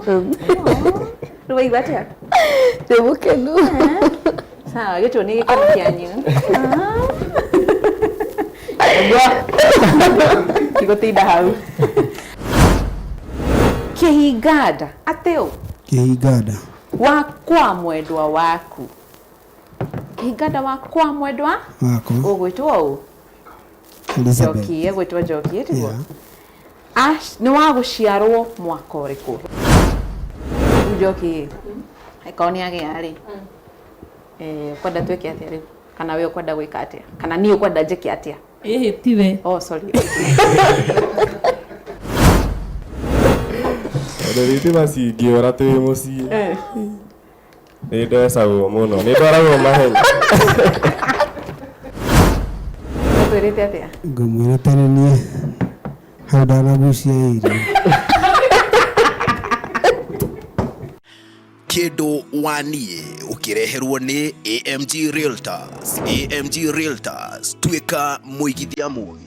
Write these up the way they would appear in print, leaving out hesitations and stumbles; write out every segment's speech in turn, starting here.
Rĩu waigua atĩa? Ndĩ mũkenu. Sawa, gĩtũ nĩ gĩkeno kĩanyu. Ũguo. Tigũtinda hau. Kĩhinganda, atĩ ũ? Kĩhinganda. Wa kwa mwendwa waku. Kĩhinganda wa kwa mwendwa? Wakwa. Ũgwĩtwo ũ? Elizabeth. Njoki, egwĩtwo Njoki, tiguo? Yeah. Ash, nĩ wa gũciarwo mwaka ũrĩkũ? Rĩu Njoki, angĩkorwo nĩ agĩa rĩ, ũkwenda twĩke atĩa rĩu? Kana we ũkwenda gwĩka atĩa? Kana niĩ ũkwenda njĩke atĩa? Ĩhĩ tiwe. Oh, sorry. Tondũ thitima cingĩũra twĩ mũciĩ nĩ ndecagwo mũno, nĩ ndwaragwo mahenya. Ũtwĩrĩte atĩa? Ngũmwĩra tene niĩ hau ndanagucia irio. Kĩndũ wa niĩ ũkĩreherwo nĩ AMG Realtors. AMG Realtors, tuĩka mũigithia mũgĩ.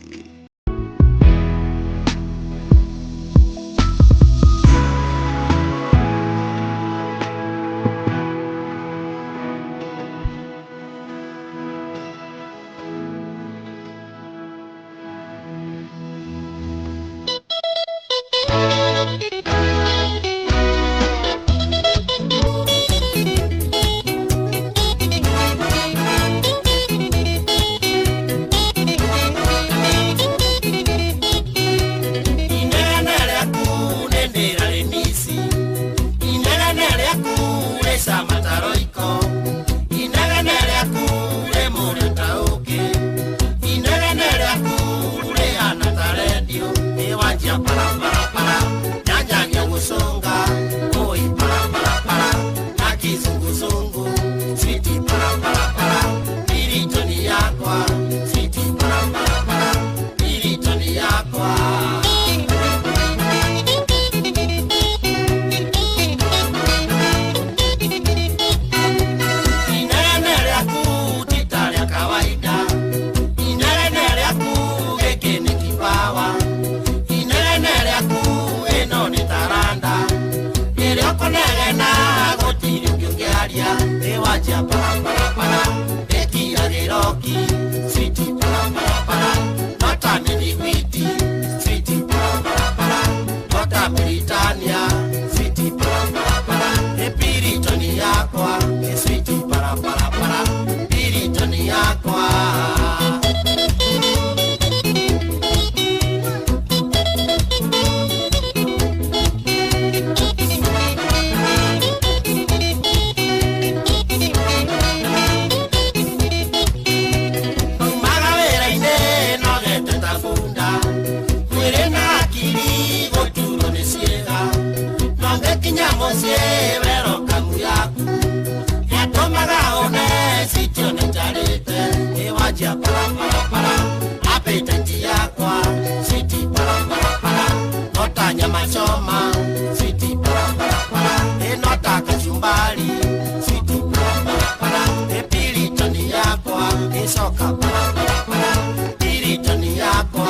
Inegene rĩaku nĩ ndĩrarĩmici, inegene rĩaku rĩcama ta roiko, inegene rĩaku rĩ mũrĩo ta ũkĩ, inegene rĩaku rĩhana ta rendio, ĩwanjia paraparapara, nyanjania gũcũnga, oi paraparapara, na kizunguzungu, switi paraparapara, piritoni yakwa, switi paraparapara, piritoni yakwa. Inegene rĩaku ti ta rĩa kawaida, inegene rĩaku gĩkĩ nĩ kibawa, inegene rĩaku ĩno nĩ taranda, rĩrĩa ũkũnegena gũtirĩ ũngĩ ũngĩaria, ĩwanjia paraparapara, ĩkia gĩroki, switi paraparapara, no ta mĩthiguiti, switi paraparapara, no ta Britania, switi paraparapara, ĩpiritoni yakwa, ĩ switi paraparapara, piritoni yakwa. Maumaga wĩra-inĩ nogete ta bunda, mwĩrĩ na hakiri gũturwo nĩ ciĩga, no ngĩkinya mũciĩ wero kamu yaku, yatũmaga one citio nĩ njarĩte, ĩwanjia paraparapara, appetite yakwa, switi paraparapara, no ta nyama choma, switi paraparapara, ĩno ta kachumbari, switi paraparapara, ĩpiritoni yakwa, ĩcoka paraparapara, piritoni yakwa.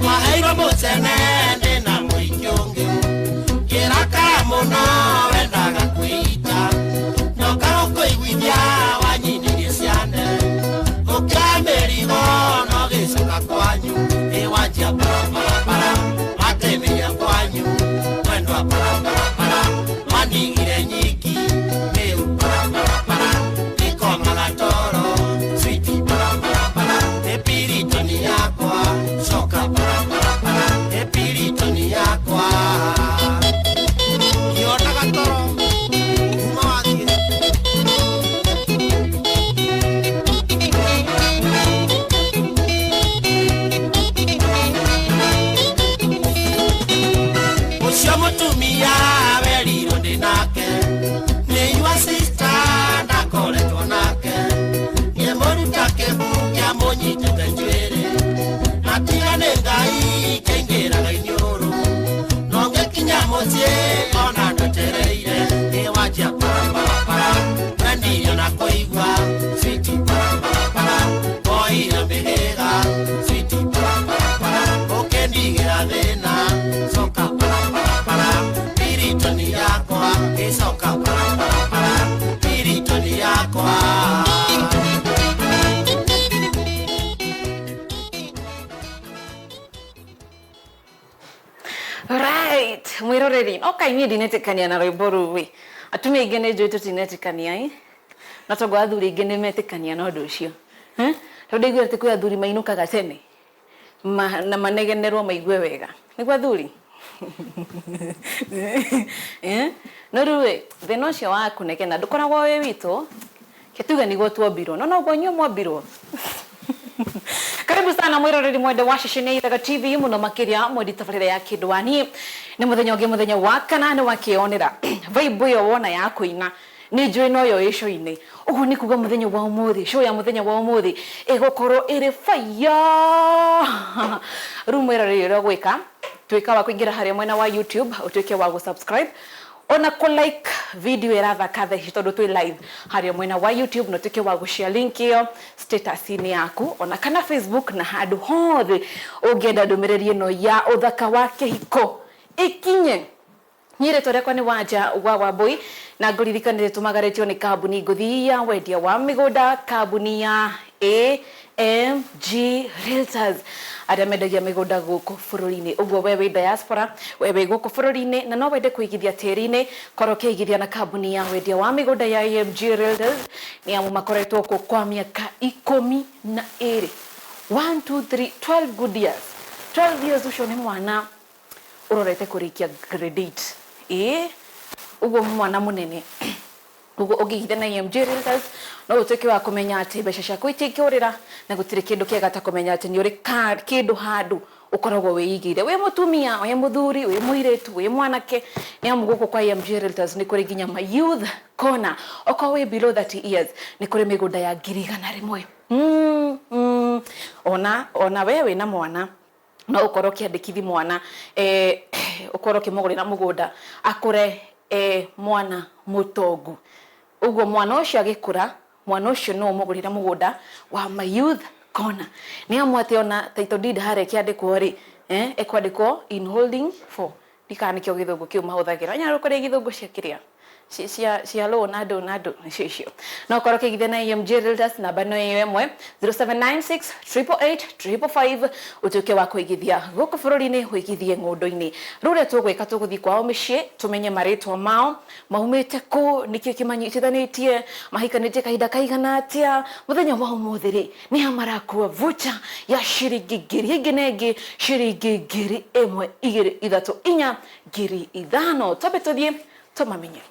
Waheirwo mũcene ndĩna mũingĩ ũngĩ, ngĩrakara mũno wendaga kwĩita, nyoka gũkũiguithia wanyinirie ciande, ũkĩoya mĩrigo no gĩcoka kwanyu, ĩwanjia paraparapara, watĩmĩria kwanyu, mwendwa paraparapara. Mwiroreri no kai niĩ ndinetĩkania na rwĩmbo rũu ĩ. Atumia aingĩ nĩ njũĩ tũtinetĩkania ĩ, na tondũ athuri aingĩ nĩ metĩkania na ũndũ ũcio. Eh? Tondũ ndaiguire atĩ kwĩ athuri mainũkaga tene na manegenerwo maigue wega. Nĩguo athuri? Eh? No rĩu ĩ, thĩna ũcio wa kũnegena ndũkoragwo wĩ witũ, ke tuge nĩguo tuombirwo. No noguo inyuĩ mwombirwo. Karibu sana mwiroreri mwende wa ceceni ya Ithaga TV, muno makiria mwendi tabarĩra ya Kĩndũ wa Niĩ. Nĩ mũthenya ũngĩ, mũthenya wa kana, nĩ wakĩonera vibe ĩyo wona ya kũina, nĩ njũĩ noyo ĩ show-inĩ. Ũguo nĩ kuga mũthenya wa ũmũthĩ, show ya mũthenya wa ũmũthĩ ĩgũkorwo ĩrĩ fire. Rĩu mwĩroreri, ũrĩa ũgwĩka, tuĩka wa kũingĩra harĩa mwena wa YouTube, ũtuĩke wa gũ-subscribe ona kũ like video ĩrathaka thaa ici, tondũ twĩ live harĩa mwena wa YouTube, na ũtuĩke wa gũshare link ĩyo status-inĩ yaku ona kana Facebook na handũ hothe ũngĩenda ndũmĩrĩri ĩno ya ũthaka wa kĩhiko ĩkinye. Niĩ rĩtwa rĩakwa nĩ Wanja wa Wambui, na ngũririkanĩte tũmagarĩtio nĩ kambuni ngũthi ya wendia wa mĩgũnda, kambuni ya AMG Realtors, arĩa mendagia mĩgũnda gũkũ bũrũri-inĩ. Ũguo we wĩ diaspora, we wĩ gũkũ bũrũri-inĩ na no wende kũigithia tĩri-inĩ, korwo ũkĩigithia na kambuni ya wendia wa mĩgũnda ya AMG Realtors, nĩ amu makoretwo kuo kwa mĩaka 12. 1 2 3 12 good years, 12 years. Ũcio nĩ mwana ũrorete kũrĩkia grade 8, ĩĩ, ũguo mwana mũnene. Ũguo ũngĩigithia na AMG Realtors, no ũtuĩke wa kũmenya atĩ mbeca ciaku itingĩũrĩra, na gũtirĩ kĩndũ kĩega ta kũmenya atĩ nĩ ũrĩ kĩndũ handũ ũkoragwo wĩigĩire, wĩ mũtumia, wĩ mũthuri, wĩ mũirĩtu, wĩ mwanake, nĩ amu gũkũ kwa AMG Realtors nĩ kũrĩ nginya ma youth corner. Okorwo wĩ below 30 years, nĩ kũrĩ mĩgũnda ya 100,000. Ona we wĩna mwana, no ũkorwo ũkĩandĩkithi mwana, ũkorwo ũkĩmũgũrĩra mũgũnda akũre mwana mũtongu. Ũguo mwana ũcio agĩkũra, mwana ũcio no ũmũgũrĩre mũgũnda wa ma youth corner, nĩ amu atĩ ona title deed harĩa ĩkĩandĩkwo rĩ, ĩkwandĩkwo in holding for ndikana nĩkĩo gĩthũngũ kĩu mahũthagĩra nyarũ kũrĩa gĩthũngũ cia kĩrĩa cia law na andũ na andũ nĩcio icio. No ũkorwo ũkĩigithia na AMG Realtors, namba no ĩyo ĩmwe, 0796 888 555, ũtuĩke wa kũigithia gũkũ bũrũri-inĩ, ũigithie ng'ũndũ-inĩ. Rĩu ũrĩa tũgwĩka, tũgũthiĩ kwao mĩciĩ, tũmenye marĩtwa mao, maumĩte kũ, nĩkĩ kĩmanyitithanĩtie, mahikanĩtie kahinda kaigana atĩa. Mũthenya wa ũmũthĩ rĩ, nĩ a marakua voucher ya ciringi 1000, ĩngĩ na ĩngĩ ciringi 1000, 2, 3, 4, 5000. Twambe tũthiĩ tũmamenye.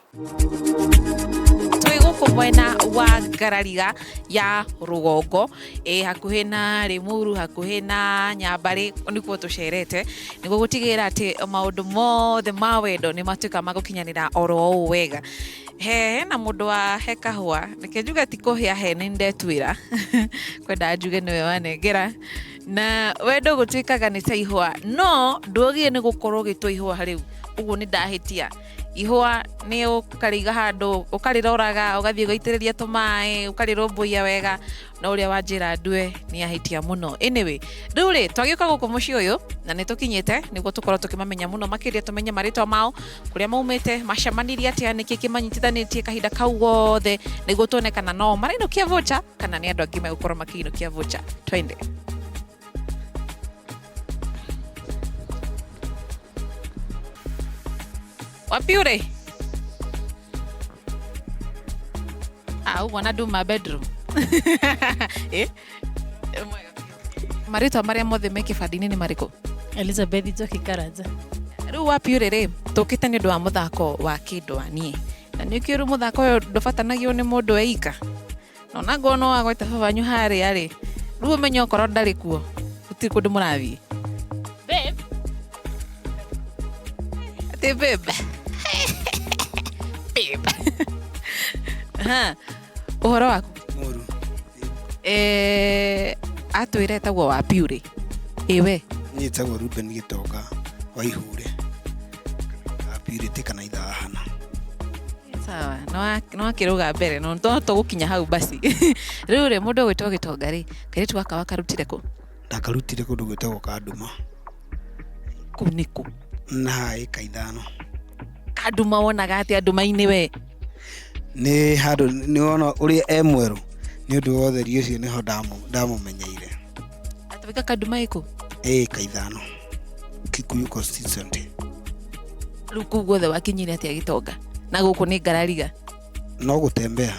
Twĩ gũkũ mwena wa Ngarariga ya rũgongo, ĩ hakuhĩ na Rĩmuru, hakuhĩ na Nyambarĩ, nĩkuo tũcerete nĩguo gũtigĩrĩra atĩ maũndũ mothe ma wendo nĩ matuĩka ma gũkinyanĩra oro ũũ wega. Hena mũndũ wa he kahũa, reke njuge ti kũhĩa he, nĩ ndetuĩra kwenda njuge nĩwe wanengera. Na wendo gũtuĩkaga nĩ ta ihũa, no ndwagĩrĩire nĩ gũkorwo ũgĩtua ihũa rĩu ũguo nĩ ndahĩtia. Ihũa nĩ ũkarĩiga handũ, ũkarĩroraga, ũgathiĩ ũgaitĩrĩria tũmaĩ, ũkarĩrũmbũiya wega, no ũrĩa wanjĩra ndue nĩ ahĩtia mũno. Anyway, rĩu rĩ, twagĩũka gũkũ mũciĩ ũyũ na nĩ tũkinyĩte nĩguo tũkorwo tũkĩmamenya mũno makĩria, tũmenye marĩtwa mao, kũrĩa maumĩte, macemanirie atĩa, nĩkĩ kĩmanyitithanĩtie kahinda kau gothe, nĩguo tuone kana no marainũkia voucher kana nĩ andũ angĩ megũkorwo makĩinũkia voucher. Twende. Wapi ure? Ah, ũguo na nduma bedroom. Eh? Marĩtwa marĩa mothe me kĩbandĩ-inĩ nĩ marĩkũ? Elizabeth Njoki Karanja. Rĩu wapi ure rĩ, tũkĩte nĩ ũndũ wa mũthako wa Kĩndũ wa Niĩ, na nĩ ũkĩũĩ rĩu mũthako ũyũ ndũbatanagio nĩ mũndũ eika, na ona ngorwo no wagweta baba wanyu harĩa rĩ, rĩu ũmenye okorwo ndarĩ kuo, gũtirĩ kũndũ mũrathiĩ. Babe. Atĩ babe. Babe. Ha, ũhoro waku? Mũru. Atwĩre etagwo Wapiũrĩ. Ĩ we? Niĩ njĩtagwo Ruben Gĩtonga wa Ihure. Wapiũrĩ kana Ithahana. Sawa, no akĩrũga mbere, no no tũgũkinya hau basi. Rĩu rĩ, mũndũ ũgwĩtwo Gĩtonga rĩ, kairĩtu gaka wakarutire kũ? Ndakarutire kũndũ gwĩtagwo Kanduma. Kũu nĩ kũ? Na ĩka 5. Kanduma wonaga atĩa nduma-inĩ we? Nĩ handũ nĩ wona ũrĩa e mwerũ, nĩ ũndũ wa ũtheri ũcio nĩho ndamũmenyeire. Atwĩka Kanduma ĩkũ? Ĩka 5. Kikuyu constituency. Rĩu kũu guothe wakinyire atĩa gĩtonga na gũkũ nĩ ngarariga? No gũtembea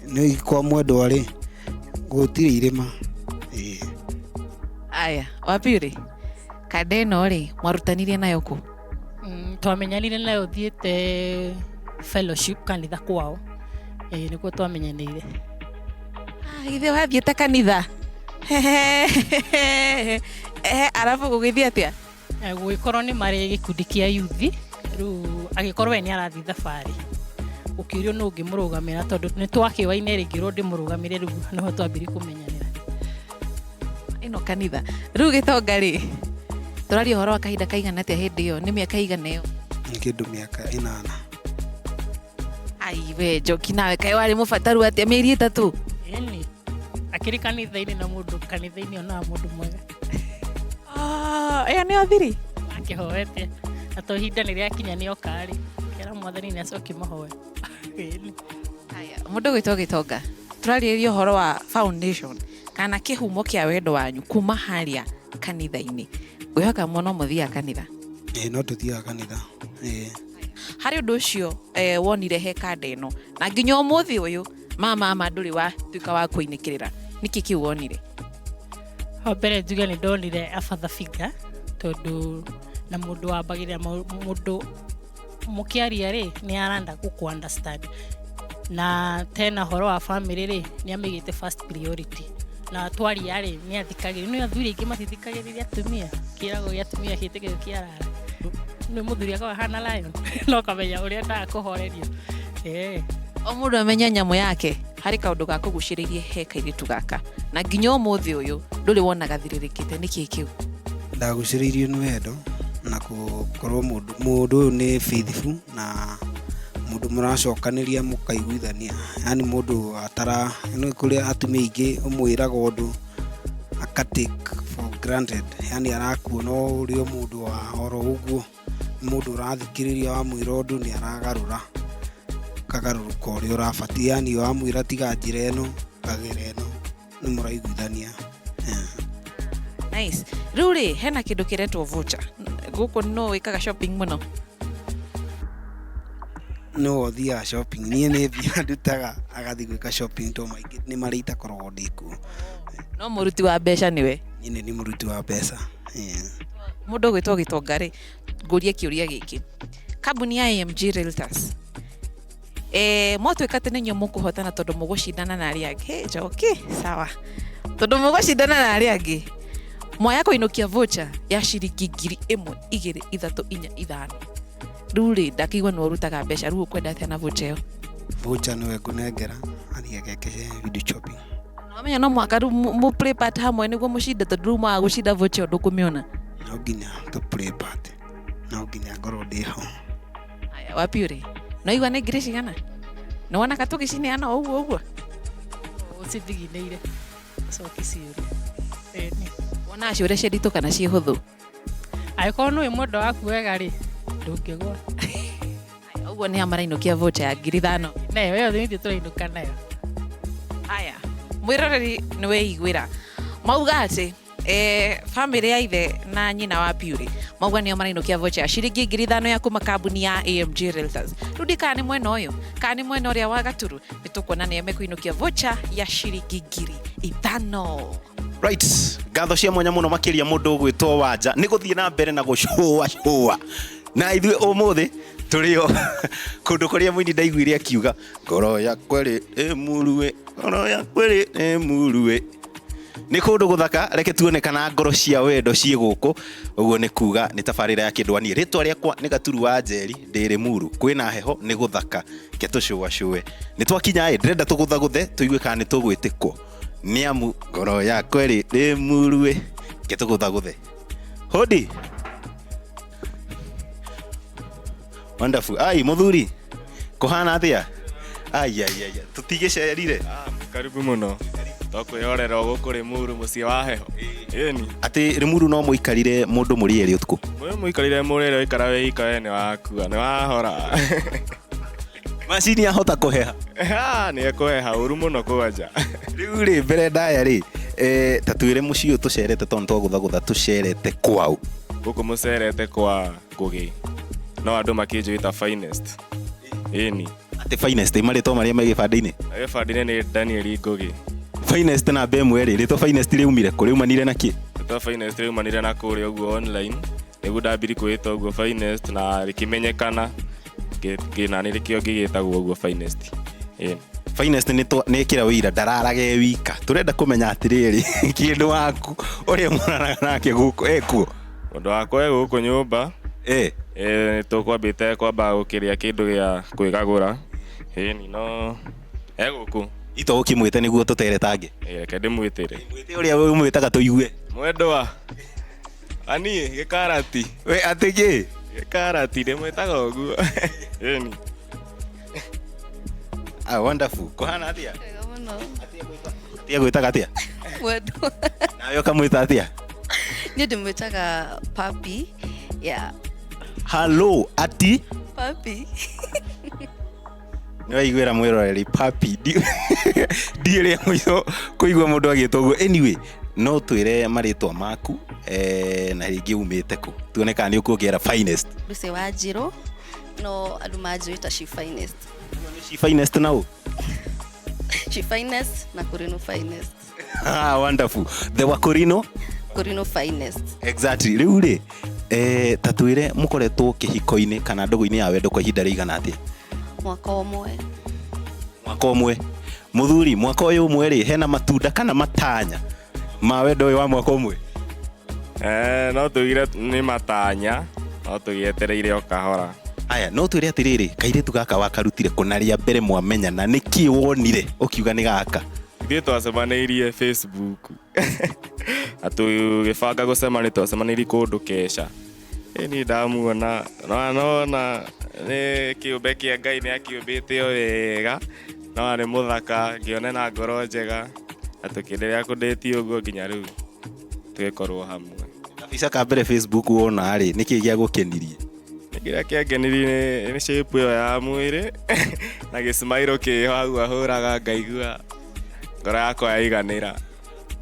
nĩ kwa mwendwa rĩ, gũtirĩ irĩma. Ĩĩ. Aya, wapi rĩ kanda ĩno rĩ mwarutanirie nayo kũ? Twamenyanire nayo thiĩte fellowship kanitha kwao. Ĩĩ, nĩkuo twamenyanĩire. Ah, ithe wathiĩte kanitha. Arabu gũgĩthiĩ atĩa? Gũgĩkorwo nĩ marĩ gĩkundi kĩa yuthi, rĩu agĩkorwo we nĩ arathiĩ thabarĩ, ũkĩũrio nũ ũngĩmũrũgamĩra tondũ nĩ twakĩwaine rĩngĩ ndĩmũrũgamĩre, rĩu nĩho twambirie kũmenyanĩra. Ĩno kanitha. Rĩu gĩtonga rĩ, tũraria ũhoro wa kahinda kaigana atĩa hĩndĩ ĩyo? Nĩ mĩaka igana ĩyo? Nĩ kĩndũ mĩaka 8. Ai we Njoki, nawe kaĩ warĩ mũbataru atĩa mĩeri 3? Ĩni, akĩrĩ kanitha-inĩ na mũndũ kanitha-inĩ onaga mũndũ mwega. Ĩyo nĩyo thiri? Akĩhoete na to ihinda nĩ rĩakinya nĩ oka rĩ, kĩra mwathani nĩ acokie mahoya. Ĩni. Aya, mũndũ gwĩtwo gĩtonga, tũrarĩrĩria ũhoro wa foundation kana kĩhumo kĩa wendo wanyu kuma harĩa kanitha-inĩ. Ngwĩhoka mũno mũthiaga kanitha. Ĩĩ, no tũthiaga kanitha. Ĩĩ. Harĩ ũndũ ũcio wonire he kanda ĩno na nginya ũmũthĩ ũyũ mama ndũrĩ watuĩka wa kũinĩkĩrĩra, nĩkĩ kĩu wonire? Wa mbere njuge nĩ ndonire a father figure, tondũ na mũndũ wambagĩrĩra mũndũ mũkĩaria rĩ nĩ aranda gũkũ understand, na tena ũhoro wa family rĩ nĩ amĩigĩte first priority, na twaria rĩ nĩ athikagĩrĩria. Nĩ athuri aingĩ matithikagĩrĩria atumia, kĩragwo gĩa atumia gĩtĩkĩrĩo kĩarara, nĩ mũthuri akoragwo ahana lion no kamenya ũrĩa endaga kũhorerio. O mũndũ amenya nyamũ yake. Harĩ kaũndũ ga kũgucĩrĩria he kairĩtu gaka na nginya ũmũthĩ ũyũ ndũrĩ wona gathirĩrĩkĩte, nĩkĩ kĩu? Ndagucĩrĩirio nĩ wendo na gũkorwo mũndũ ũyũ nĩ faithful na mũndũ mũracokanĩria mũkaiguithania, yani mũndũ atara nĩ kũrĩ atumia aingĩ ũmwĩraga ũndũ aka take for granted, yani arakuona ũrĩ o mũndũ wa oro ũguo, mũndũ ũrathikĩrĩria wamwĩra ũndũ nĩ aragarũra kagarũrũka ũrĩa ũrabatiĩ, yani wamwĩra tiga njĩra ĩno kagera ĩno nĩ mũraiguithania. Nice. Rĩu rĩ hena kĩndũ kĩretwo voucher gũkũ, no wĩkaga shopping mũno? No ũthiaga shopping, niĩ nĩ mbia ndutaga agathiĩ gwĩka shopping to maingĩ nĩ marĩa itakoragwo ndĩ kuo. No mũruti wa mbeca nĩwe? Niĩ nĩ mũruti wa mbeca. Mũndũ ũgwĩtwo gĩtonga rĩ, ngũrie kĩũria gĩkĩ, kambuni ya AMG Realtors mwatuĩka atĩ nĩ inyuĩ mũkũhotana tondũ mũgũcindana na arĩa angĩ, Njoki sawa, tondũ mũgũcindana na arĩa angĩ mwaya kũinũkia voucher ya ciringi 1000 2 3 4 5. Rĩu rĩ ndakĩigua nĩwe ũrutaga mbeca, rĩu ũkwenda atĩa na voucher ĩyo? Voucher nĩwe ngũnengera athiĩ ageke video shopping. Wamenya no mũhaka rĩu mũ play part hamwe nĩguo mũcinde, tondũ rĩu mwaga gũcinda voucher ĩyo ndũkũmĩona. No nginya tũ play part, no nginya ngorwo ndĩ ho. Aya, wapi rĩ no igua nĩ ngiri cigana? Nĩ wona ka tũgĩcineana o ũguo ũguo? Ũcithiginĩire coki ciũria. Ĩni. Wona ciũria ciĩ nditũ kana ciĩ hũthũ? Angĩkorwo nĩũĩ mwendwa waku wega rĩ, ndũngĩgwa. Aya, ũguo nĩ amarainũkia voucher ya ngiri 5. Nayo ĩyo nĩ ithuĩ tũrainũka nayo. Aya, mwĩroreri nĩ weiguĩra mauga atĩ family ya ithe na nyina wa Purĩ mauga nĩo marainũkia voucher ya ciringi ngiri 5 ya kuma kambuni ya AMG Realtors. Rĩu ndi kana nĩ mwena ũyũ kana nĩ mwena ũrĩa wa Gaturu, nĩ tũkuona nĩo mekũinũkia voucher ya ciringi ngiri 5. Right, ngatho cia mwanya mũno makĩria mũndũ ũgwĩtwo Wanja nĩ gũthiĩ na mbere na gũcũa cũa na ithuĩ ũmũthĩ tũrĩ o kũndũ kũrĩa mũini ndaiguire akiuga ngoro yakwa rĩ ĩmurue, ngoro yakwa rĩ ĩmurue. Nĩ kũndũ gũthaka, reke tuone kana ngoro cia wendo ciĩ gũkũ. Ũguo nĩ kuga nĩ tabarĩra ya Kĩndwani. Rĩtwa rĩakwa nĩ Gaturu wa Njeri, ndĩ Rĩmuru. Kwĩna heho nĩ gũthaka, reke tũcũacũe. Nĩ twakinya ĩ, ndĩrenda tũgũthagũthe tũigue kana nĩ tũgwĩtĩkwo. Nĩ amu ngoro yakwa rĩ ĩmurue, reke tũgũthagũthe. Hodi. Wonderful. Ai, mũthuri, kũhana atĩa? Ai, ai, ai, tũtigĩcerire. Karibu mũno. Twakwĩrorera o gũkũ Rĩmuru mũciĩ wa heho. Ĩni. Atĩ Rĩmuru no mũikarire mũndũ mũrĩ erĩ ũtukũ? Mũndũ mũikarire mũrĩ erĩ, waikara wĩ ika we nĩ wakua, nĩ wahora. Macini yahota kũheha? Nĩ ekũheha ũru mũno kwanja. Rĩu rĩ, mbere ndaya rĩ, ta twĩre mũciĩ ũyũ tũcerete tondũ twagũthagũtha tũcerete kwaũ? Gũkũ mũcerete kwa Ngũgĩ. No andũ makĩnjĩta Finest. Ĩni. Atĩ Finest marĩtwa marĩa me gĩbandĩ-inĩ? Gĩbandĩ-inĩ nĩ Daniel Ngũgĩ. Finest namba ĩmwe rĩ, rĩtwa Finest rĩumire kũ? Rĩumanire na kĩ? Rĩtwa Finest rĩumanire na kũrĩa ũguo online, nĩguo ndambiri kwĩta ũguo Finest na rĩkĩmenyekana, na nĩrĩkĩo ngĩgĩtagwo ũguo Finest. Ĩni. Finest nĩ ĩkĩra wĩira ndararaga e wika. Tũrenda kũmenya atĩrĩrĩ, kĩndũ waku ũrĩa mũraraga nake gũkũ ekuo? Mũndũ wakwa e gũkũ nyũmba. Nĩ tũkwambĩte kwamba gũkĩrĩa kĩndũ gĩa kwĩgagũra. Ĩni, no e gũkũ. Ito ũkĩmwĩte nĩguo tũtere tangĩ. Reke ndĩmwĩtĩre. Mwĩte ũrĩa ũmwĩtaga tũigue. Mwendwa. Ani, gĩkarati. We atĩ kĩ? Gĩkarati ndĩmwĩtaga ũguo. Ĩni. Ah, wonderful. Kũhana atĩa? Wega mũno. Atĩa gwĩtaga atĩa? Mwendwa. Nawe ũkamwĩta atĩa? Niĩ ndĩmwĩtaga Papi. Yeah. Hello, ati? Papi. Nĩ waiguĩra mwĩroreri Papi. Ndiĩ rĩa mũico kũigua mũndũ agĩtwo ũguo. Anyway, no twĩre marĩtwa maku na rĩngĩ umĩte kũ. Tuone kana nĩ ũkuongerera Finest. Lucy Wanjirũ, no andũ manjũĩ ta She Finest. She Finest na ũ? She Finest na Kũrinũ Finest. Ah, wonderful. The Wakorino? Kũrinũ Finest. Exactly. Rĩu rĩ, ta twĩre mũkoretwo kĩhiko-inĩ kana ndũgũ-inĩ ya wendo kwa ihinda rĩigana atĩa? Mwaka ũmwe. Mwaka ũmwe. Mũthuri, mwaka ũyũ ũmwe rĩ, hena matunda kana matanya ma wendo ũyũ wa mwaka ũmwe? No tugire nĩ matanya, no tũgĩetereire o kahora. Aya, no twĩre atĩrĩrĩ, kairĩtu gaka wakarutire kũ na rĩa mbere mwamenyana, nĩkĩ wonire ũkiuga nĩ gaka? Ithuĩ twacemanĩirie Facebook. Na tũgĩbanga gũcemania, twacemanĩirie kũndũ Kesha. Niĩ ndamuona, no nona nĩ kĩũmbe kĩa Ngai, nĩ akĩũmbĩte o wega, no nĩ mũthaka, ngĩona na ngoro njega, na tũkĩenderea kũndĩti ũguo nginya rĩu tũgĩkorwo hamwe. Kabica ka mbere Facebook wona rĩ, nĩkĩ gĩagũkenirie? Kĩrĩa kĩangenirie nĩ shape ĩyo ya mwĩrĩ na gĩcimairũ kĩho hau ahũraga ngaigua ngoro yakwa yaiganĩra.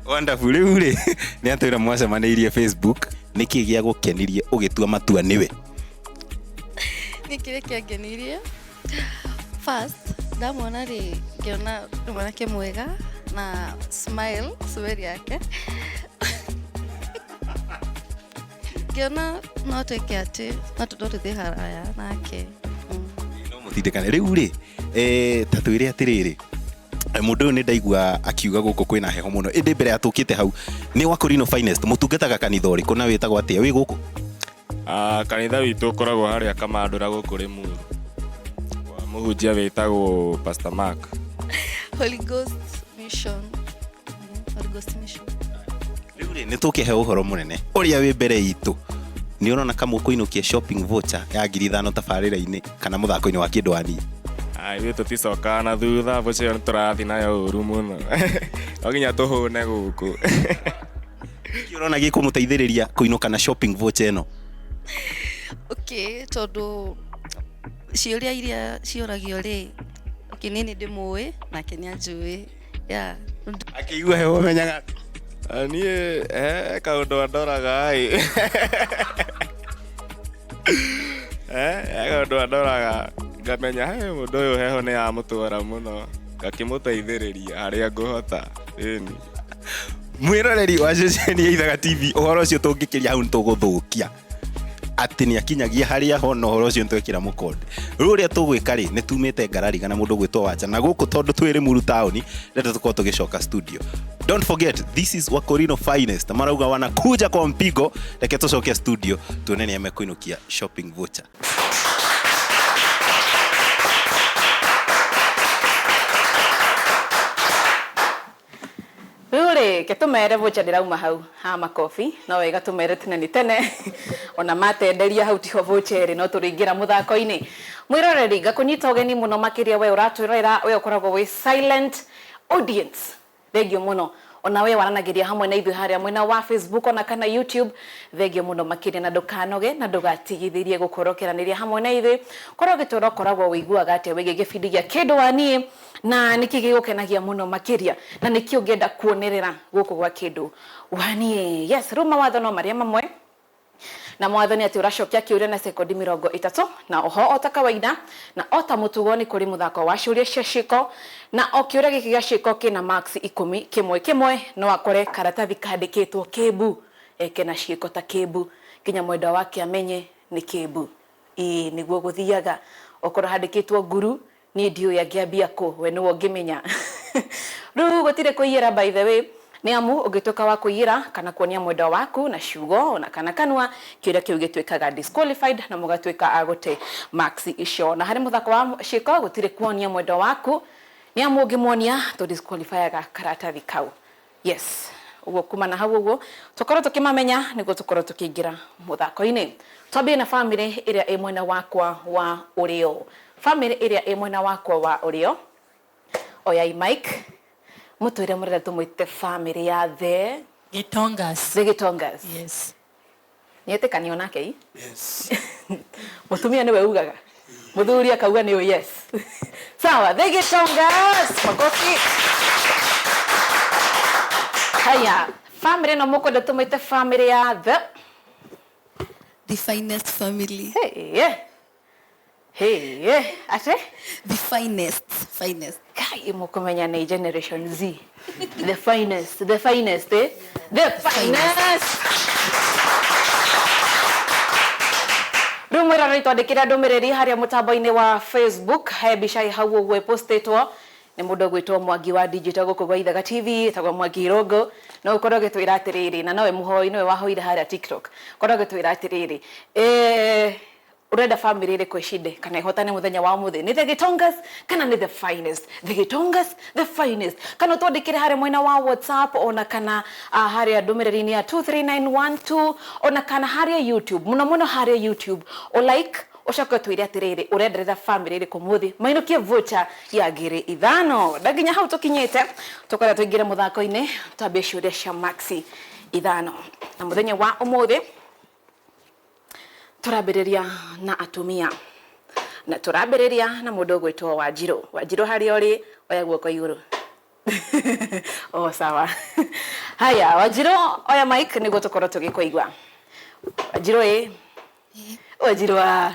Wonderful. Rĩu rĩ, nĩ atwĩra mwacemanĩirie Facebook, nĩkĩ gĩagũkenirie ũgĩtua matua nĩwe? Nĩ kĩrĩa kĩangenirie? First, ndamwona rĩ, ngĩona nĩ mwanake mwega na smile, smile yake. Ngĩona no twĩke atĩ, no tũthiĩ haraya nake. No mũtindĩkane. Rĩu rĩ, ta twĩre atĩrĩrĩ, mũndũ ũyũ nĩ ndaigua akiuga gũkũ kwĩna heho mũno, ĩndĩ mbere ya tũkĩte hau, nĩ Wakorino Finest, mũtungataga kanitha ũrĩkũ na wĩtagwo atĩa wĩ gũkũ? Kanitha witũ ũkoragwo harĩa Kamandũra gũkũ Rĩmuru. Kwa mũhunjia wĩtagwo Pastor Mark. Holy Ghost Mission. Holy Ghost Mission. Rĩu rĩ, nĩ tũkĩhe ũhoro mũnene ũrĩa wĩ mbere itũ. Nĩ ũrona kamũkũinũkia shopping voucher ya 5,000 tabarĩra-inĩ kana mũthako-inĩ wa kĩndũ wa niĩ? Ithuĩ tũticokaga na thutha, voucher ĩyo nĩ tũrathiĩ nayo ũru mũno. No nginya tũhũne gũkũ. Nĩkĩ ũrona gĩkũmũteithĩrĩria kũinũka na shopping voucher ĩno? Okay, tondũ ciũria iria ciũragio rĩ, okay, niĩ nĩ ndĩmũĩ nake nĩ anjũĩ. Yeah. Akĩigua heho ũmenyaga atĩa? Niĩ, kaũndũ andoraga ĩ. Kaũndũ andoraga ngamenya, he, mũndũ ũyũ heho nĩ yamũtwara mũno, ngakĩmũteithĩrĩria harĩa ngũhota. Ĩni. Mwĩroreri wa ceceni ya Ithaga TV, ũhoro ũcio tũngĩkĩria hau nĩtũgũthũkia. Atĩ nĩ akinyagia harĩa ho na ũhoro ũcio nĩtwekĩra mũkonde. Rĩu ũrĩa tũgwĩka rĩ, nĩ tumĩte ngarari na mũndũ ũgwĩtwo Wanja, na gũkũ tondũ twĩ Rĩmuru taũni, renda tũkorwo tũgĩcoka studio. Don't forget, this is Wakorino Finest. Marauga wanakuja kwa mpigo. Reke tũcoke studio tuone nĩa mekũinũkia shopping voucher. Rĩu rĩ, ke tũmere voucher ndĩrauma hau ha makobi, no wega tũmere tene nĩ tene. Ona matenderia hau tiho voucher ĩrĩ, no tũrĩingĩra mũthako-inĩ. Mwĩroreri, ngakũnyita ũgeni mũno makĩria we ũratwĩrorera, we ũkoragwo wĩ silent audience. Thengio mũno. Ona we waranagĩria hamwe na ithuĩ harĩa mwena wa Facebook ona kana YouTube. Thengio mũno makĩria na ndũkanoge na ndũgatigithĩrie gũkorwo ũkĩaranĩria hamwe na ithuĩ. Korwo ũgĩtwĩra ũkoragwo ũiguaga atĩa wĩgiĩ gĩbindi gĩa Kĩndũ wa Niĩ, na nĩkĩ gĩgũkenagia mũno makĩria, na nĩkĩ ũngĩenda kuonerera gũkũ gwa Kĩndũ wa Niĩ. Yes, rĩu mawatho no marĩa mamwe. Na mwathani atĩ ũracokia kĩũria na sekondi 30 na oho o ta kawaida na o ta mũtugo nĩ kũrĩ mũthako wa ciũria cia ciĩko na o kĩũria gĩkĩ gĩa ciĩko kĩna marks 10 kĩmwe kĩmwe no akore karatathi kandĩkĩtwo kĩmbu eke na ciĩko ta kĩmbu nginya mwendwa wake amenye nĩ kĩmbu. Ĩĩ nĩguo gũthiaga okorwo handĩkĩtwo nguru niĩ ndiũĩ angĩambia kũ we nĩwe ũngĩmenya. Rĩu gũtirĩ kũiyĩra by the way nĩ amu ũngĩtuĩka wa kũiyĩra kana kuonia mwendwa waku na ciugo ona kana kanua kĩũria kĩu gĩtuĩkaga disqualified na mũgatuĩka a gũte marks icio. Na harĩ mũthako wa ciĩko gũtirĩ kuonia mwendwa waku nĩ amu ũngĩmuonia tũ disqualifyaga karatathi kau. Yes, ũguo kuma na hau ũguo tũkorwo tũkĩmamenya nĩguo tũkorwo tũkĩingĩra mũthako-inĩ. Twambie na bamĩrĩ ĩrĩa ĩ mwena wakwa wa ũrĩo. Bamĩrĩ ĩrĩa ĩ mwena wakwa wa ũrĩo, oyai mic mũtwĩre mũrenda tũmwĩte bamĩrĩ ya the Gitongas. The Gitongas. Yes. Nĩetĩkanio nake i? Yes. Mũtumia nĩwe ugaga mũthuri akauga nĩ yes. Sawa, the Gitongas, makofi. Haya, family ĩno mũkwenda tũmĩte family ya the The finest family. Hey, yeah. Hey, yeah. Ate? The finest. Finest. Kai mũkũmenya nĩ Generation Z. The finest, the finest, eh? The finest. Rĩu mwĩroreri twandĩkĩre ndũmĩrĩri harĩa mũtambo-inĩ wa Facebook he mbica ĩ hau ũguo ĩpostĩtwo nĩ mũndũ ũgwĩtwo Mwangi wa digital gũkũ gwa Ithaga TV ĩtagwo Mwangi Irũngũ no ũkorwo ũgĩtwĩra atĩrĩrĩ na nowe mũhoi nowe wahoire harĩa TikTok ũkorwo ũgĩtwĩra atĩrĩrĩ ũrenda family ĩrĩkũ ĩcinde kana ĩhotane mũthenya wa ũmũthĩ nĩ the Gitongas kana nĩ the finest? The Gitongas, the finest. Kana ũtwandĩkĩre harĩa mwena wa WhatsApp ona kana harĩa ndũmĩrĩri-inĩ ya 23912 ona kana harĩa YouTube mũno mũno harĩa YouTube o like ũcoke ũtwĩre atĩrĩrĩ ũrenderera family ĩrĩkũ mũthĩ mainũkie voucher ya 5,000 na nginya hau tũkinyĩte tũkorwo tũingĩre mũthako-inĩ twambie ciũria cia maxi 5 na mũthenya wa ũmũthĩ tũrambĩrĩria na atumia na tũrambĩrĩria na mũndũ ũgwĩtwo Wanjirũ. Wanjirũ harĩa ũrĩ oya guoko igũrũ. Oh, sawa. Haya, Wanjirũ oya mic nĩguo tũkorwo tũgĩkũigua. Wanjirũ ĩ Wanjirũ a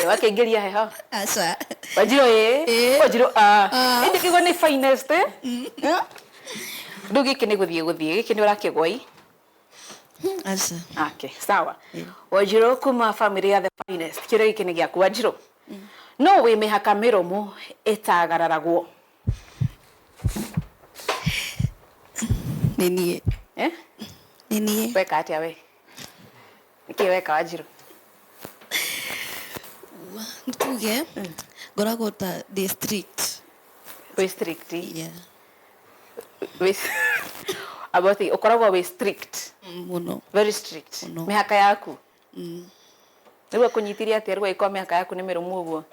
wakĩingĩria heho. Aca. Wanjirũ ĩ Wanjirũ a ĩndĩ kĩguo nĩ finest eh? Rĩu gĩkĩ nĩ gũthiĩ gũthiĩ gĩkĩ nĩ ũrakĩgwa i. Aca. Okay, sawa. Wanjirũ kuma family ya the finest kĩũria gĩkĩ nĩ gĩaku Wanjirũ. No wĩ mĩhaka mĩrũmu ĩtagararagwo? Nĩ niĩ. Eh? Nĩ niĩ. Weka atĩa we? Nĩkĩ weka Wanjirũ? Tuge ngoragwo ta ndĩ strict. Wĩ strict? Yeah. Wĩ about ũkoragwo wĩ strict? Mũno. Very strict. Mũno. Mĩhaka yaku? Rĩu akũnyitirie atĩa rĩu angĩkorwo mĩhaka yaku nĩ mĩrũmu ũguo?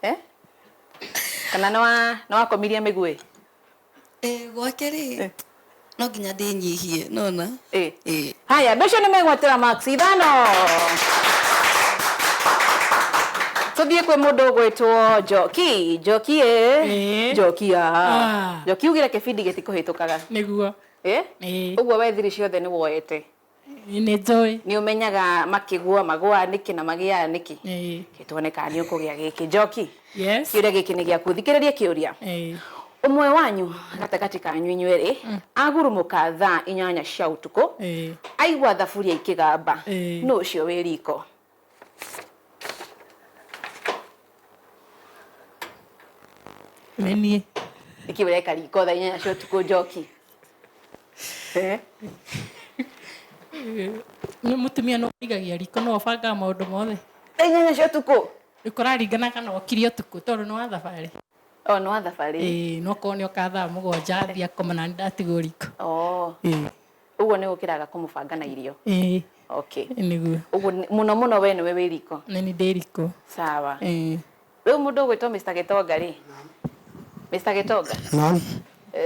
Eh? Kana nĩ wakomirie mĩguĩ? Gwake rĩ no nginya ndĩnyihie nona. Haya, andũ acio nĩ megwatĩra max 5. Tũthiĩ kwĩ mũndũ ũgwĩtwo Njoki. Njoki ĩ Njoki a Njoki ugire kĩbindi gĩtikũhĩtũkaga. Nĩguo. Ũguo we thiri ciothe nĩ woete. Nĩ njũĩ. Nĩ ũmenyaga makĩgũa magũa nĩkĩ na magĩaga nĩkĩ. Tuone kana nĩ ũkũgĩa gĩkĩ. Njoki. Yes. Kĩũria gĩkĩ nĩ gĩaku. Thikĩrĩria kĩũria. Ũmwe wanyu gatagatĩ kanyu inyuerĩ agurumũka thaa 8 cia ũtukũ aigua thaburia ikĩgamba nũ ũcio wĩ riko? Nĩ niĩ. Nĩkĩ ũreka riko thaa 8 cia ũtukũ Njoki? Nĩ mũtumia no ũigagia riko no ũbangaga maũndũ mothe. Thaa 8 cia ũtukũ? Kũraringana kana okire ũtukũ tondũ nĩ wa thabarĩ. Oh, nĩ wa thabarĩ. Ĩĩ, no korwo nĩ oka thaa 7 athiĩ akoma na nĩ ndatigwo riko. Oh. Ũguo nĩ ũkĩraga kũmũbanga na irio. Ĩĩ. Okay. Nĩguo. Ũguo mũno mũno we nĩwe wĩ riko. Nĩ niĩ ndĩ riko. Sawa. Ĩĩ. Rĩu mũndũ ũgwĩtwo Mr. Gitonga rĩ? Mr. Gitonga? Naam.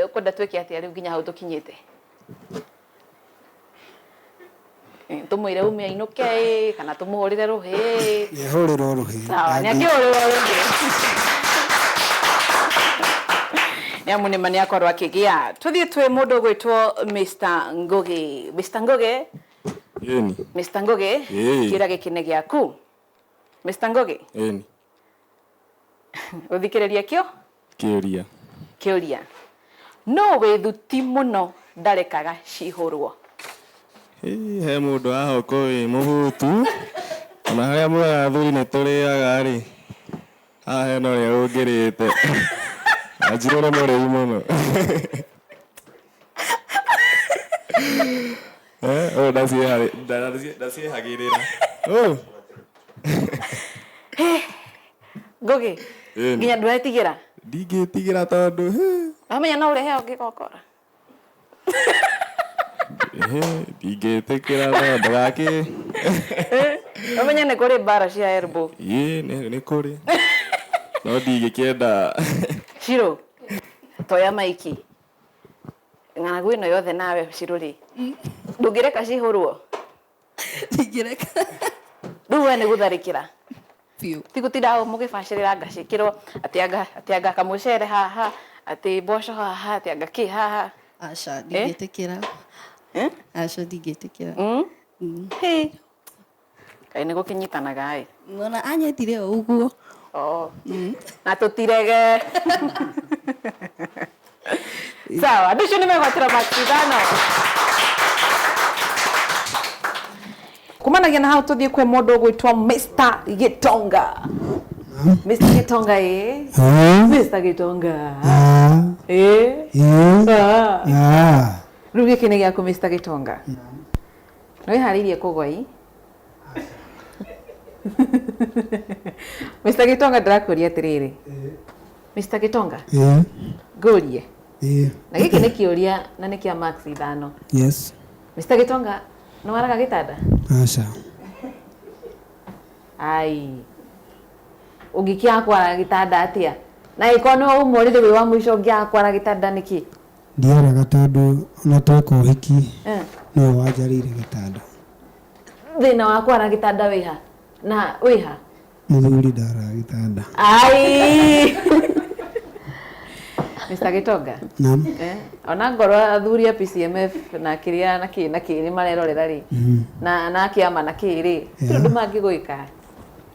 Ũkwenda twĩke atĩa rĩu nginya hau tũkinyĩte? Tũmwĩre ume ainũke ĩ kana tũmũhũrĩre rũhĩ? Nĩahũrĩrwo rũhĩ. Sawa, nĩakĩhũrĩrwo rũhĩ. Nĩ amu nĩma nĩakorwo akĩgĩa. Tũthiĩ twĩ mũndũ ũgwĩtwo Mr. Ngugi. Mr. Ngugi, Ĩni. Mr. Ngugi, Ĩĩ. kĩũria gĩkĩ nĩ gĩaku. Mr. Ngugi, Ĩni. ũthikĩrĩrie kĩo Kĩũria. Kĩũria, no wĩ thuti mũno ndarekaga cihũrwo? Ĩ, he mũndũ haha ũkũĩ wĩ mũhũtu ona harĩa muoyaga athuri nĩ tũrĩaga rĩ, haha hena ũrĩa ũngĩrĩte anjirwo nĩ mũrĩu mũno. Eh, ũyũ ndaciehagĩrĩra ũyũ. Ngugi, Ĩni. nginya ndũretigĩra? Ndingĩtigĩra tondũ hĩ, Amenya no ũrehe ũngĩgokora. Hĩ, ndingĩtĩkĩra no ndagakĩ. Ũmenye nĩ kũrĩ mbara cia elbow. Ĩ, nĩ kũrĩ no ndingĩkĩenda. Shiro, toya maiki. Ng'aragu ĩno yothe nawe Shiro rĩ, ndũngĩreka cihũrwo? Ndingĩreka. Rĩu we nĩ gũtharĩkĩra. Biũ. Ti gũtinda mũgĩbacĩrĩra ngacĩkĩrwo atĩ anga atĩ anga kamũcere haha, atĩ mboco haha, atĩ anga kĩ haha. Aca, ndingĩtĩkĩra. Eh? Aca, ndingĩtĩkĩra. Hĩ. Kaĩ nĩ gũkĩnyitanaga ĩ. Ona anyitire o ũguo. Oh. Na tũtirege. Sawa, andũ acio nĩ megwatĩra max ithano. Kumanagia na hau tũthiĩ kwĩ mũndũ ũgwĩtwo Mr. Gitonga. Mr. Gitonga ĩ. Mr. Gitonga. Ĩ. Ah. Rĩu gĩkĩ nĩ gĩaku Mr. Gitonga. Nĩ wĩharĩirie kũgwa i? Mr. Gitonga ndĩrakũria atĩrĩrĩ. Mr. Gitonga, ngũrie. Na gĩkĩ nĩ kĩũria na nĩ kĩa max ithano. Yes. Mr. Gitonga, nĩ waraga gĩtanda? Aca. Ai. Ũngĩkĩaga kwara gĩtanda atĩa? Na ĩkorwo nĩwe uma ũrĩrĩ wĩ wa mũico ũngĩaga kwara gĩtanda nĩkĩ? Ndiaraga tondũ ona tweka ũhiki Eh. nĩwe wanjarĩire gĩtanda. Thĩna wa kwara gĩtanda wĩha? Na wĩha? Mũthuri ndaraga gĩtanda. Ai. Mr. Gitonga. Naam. Eh, ona ngorwo athuri a PCMF na kĩrĩa na kĩ na kĩ nĩ marerorera rĩ, na kĩama na kĩ rĩ, ti ũndũ mangĩgwĩka.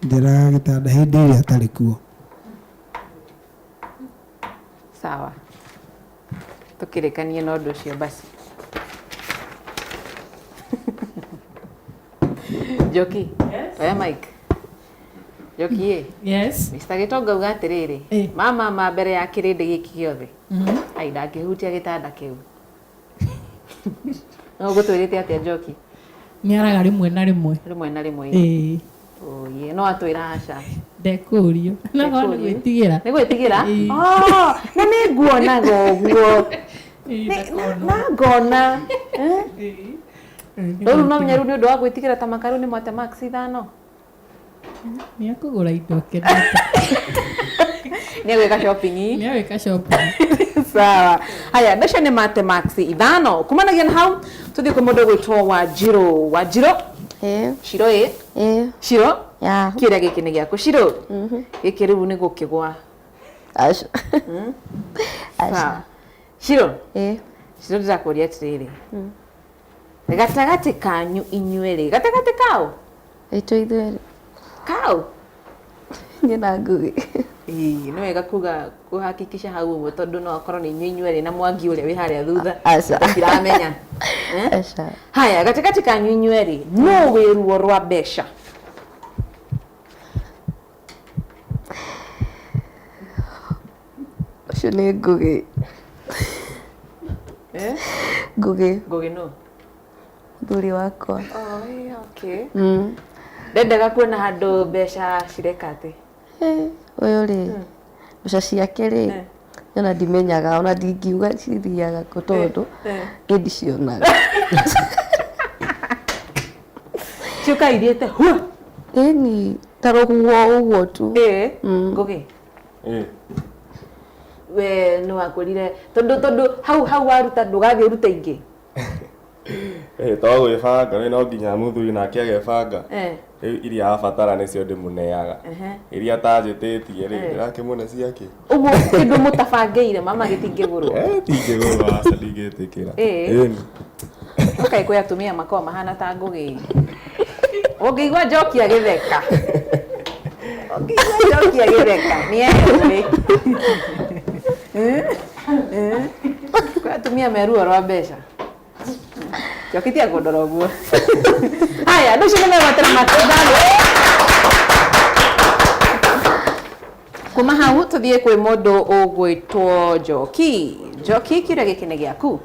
Ndiaraga gĩtanda hĩndĩ ĩrĩa atarĩ kuo. Sawa, tũkĩrĩkanie na ũndũ ũcio basi. Njoki, oya mic. Njoki ĩ. Yes. Mr. Gitonga uga atĩrĩrĩ, Eh. mama ma mbere ya kĩrĩndĩ gĩkĩ gĩothe, ai ndangĩhutia gĩtanda kĩu. No ũgũtwĩrĩte atĩa Njoki? Nĩ araga rĩmwe na rĩmwe. Rĩmwe na rĩmwe. Ĩĩ. Oye, no atwĩra aca. Ndekũrio. No korwo nĩ Ndekũrio. gwĩtigĩra. Nĩ gwĩtigĩra? Ĩĩ. Oh, na nĩ nguonaga ũguo. Ĩĩ, Nĩ- Na ngona. Eh? Rĩu no menya rĩu nĩ ũndũ wa gwĩtigĩra ta makaru nĩ mwate max ithano. Nĩ akũgũra indo akenete. Nĩ agwĩka shopping. Nĩ agwĩka shopping. Sawa. Haya, mbeca nĩ mate max ithano. Kumanagia na hau tũthiĩ kwĩ mũndũ ũgwĩtwo Wanjirũ. Wanjirũ? Ĩĩ. Shiro ĩ? Ĩĩ. Shiro? Ya. Kĩũria gĩkĩ nĩ gĩaku. Shiro? Gĩkĩ rĩu nĩ gũkĩgwa. Aca. Aca. Sawa. Shiro? Ĩĩ. Shiro ndĩrakũria atĩrĩrĩ. Gatagatĩ kanyu inyuerĩ, gatagatĩ kao? Itũ ithuerĩ. Kao? Niĩ na Ngugi. Ĩĩ, nĩ wega kuga kũhakikisha hau ũguo tondũ no akorwo nĩ inyuĩ inyuerĩ na Mwangi ũrĩa wĩ harĩa thutha. Aca. Tũtiramenya. Eh? Aca. Haya, gatagatĩ kanyu inyuerĩ, nũ wĩ ruo rwa mbeca? Ũcio nĩ Ngugi. Eh? Ngugi. Ngugi nũ? Mũthuri wakwa. Oh, yeah, okay. Ndendaga kuona handũ mbeca cireka atĩ. Ũyũ rĩ, mbeca ciake rĩ, ona ndimenyaga, ona ndingiuga cithiaga kũ tondũ niĩ ndicionaga. Ciũka ithiĩte hua. Ĩni, ta rũhuho ũguo tu. Ĩĩ, Ngugi. We nĩ wakwĩrire tondũ hau hau waruta ndũgathiĩ ũrute ingĩ. To gwĩbanga rĩ, no nginya mũthuri nake agebanga. Eh. Rĩu iria abatara nĩcio ndĩmũneaga. Iria atanjĩtĩtie rĩ, ndĩrakĩmũne ciake. Ũguo kĩndũ mũtabangĩire mama gĩtingĩgũrwo. Ndingĩgũrwo aca, ndingĩtĩkĩra. Ĩĩ. Ĩni. Kaĩ kwĩ atumia makoragwo mahana ta ngũgĩ. Ũngĩigua Njoki agĩtheka. Ũngĩigua Njoki agĩtheka nĩ eyũĩ. Kwĩ atumia me ruo rwa mbeca. Njoki tiga kũndora ũguo. Haya, andũ acio nĩ megwatĩra matunda. Kuma hau tũthiĩ kwĩ mũndũ ũgwĩtwo Njoki. Njoki, kĩũria gĩkĩ nĩ gĩaku.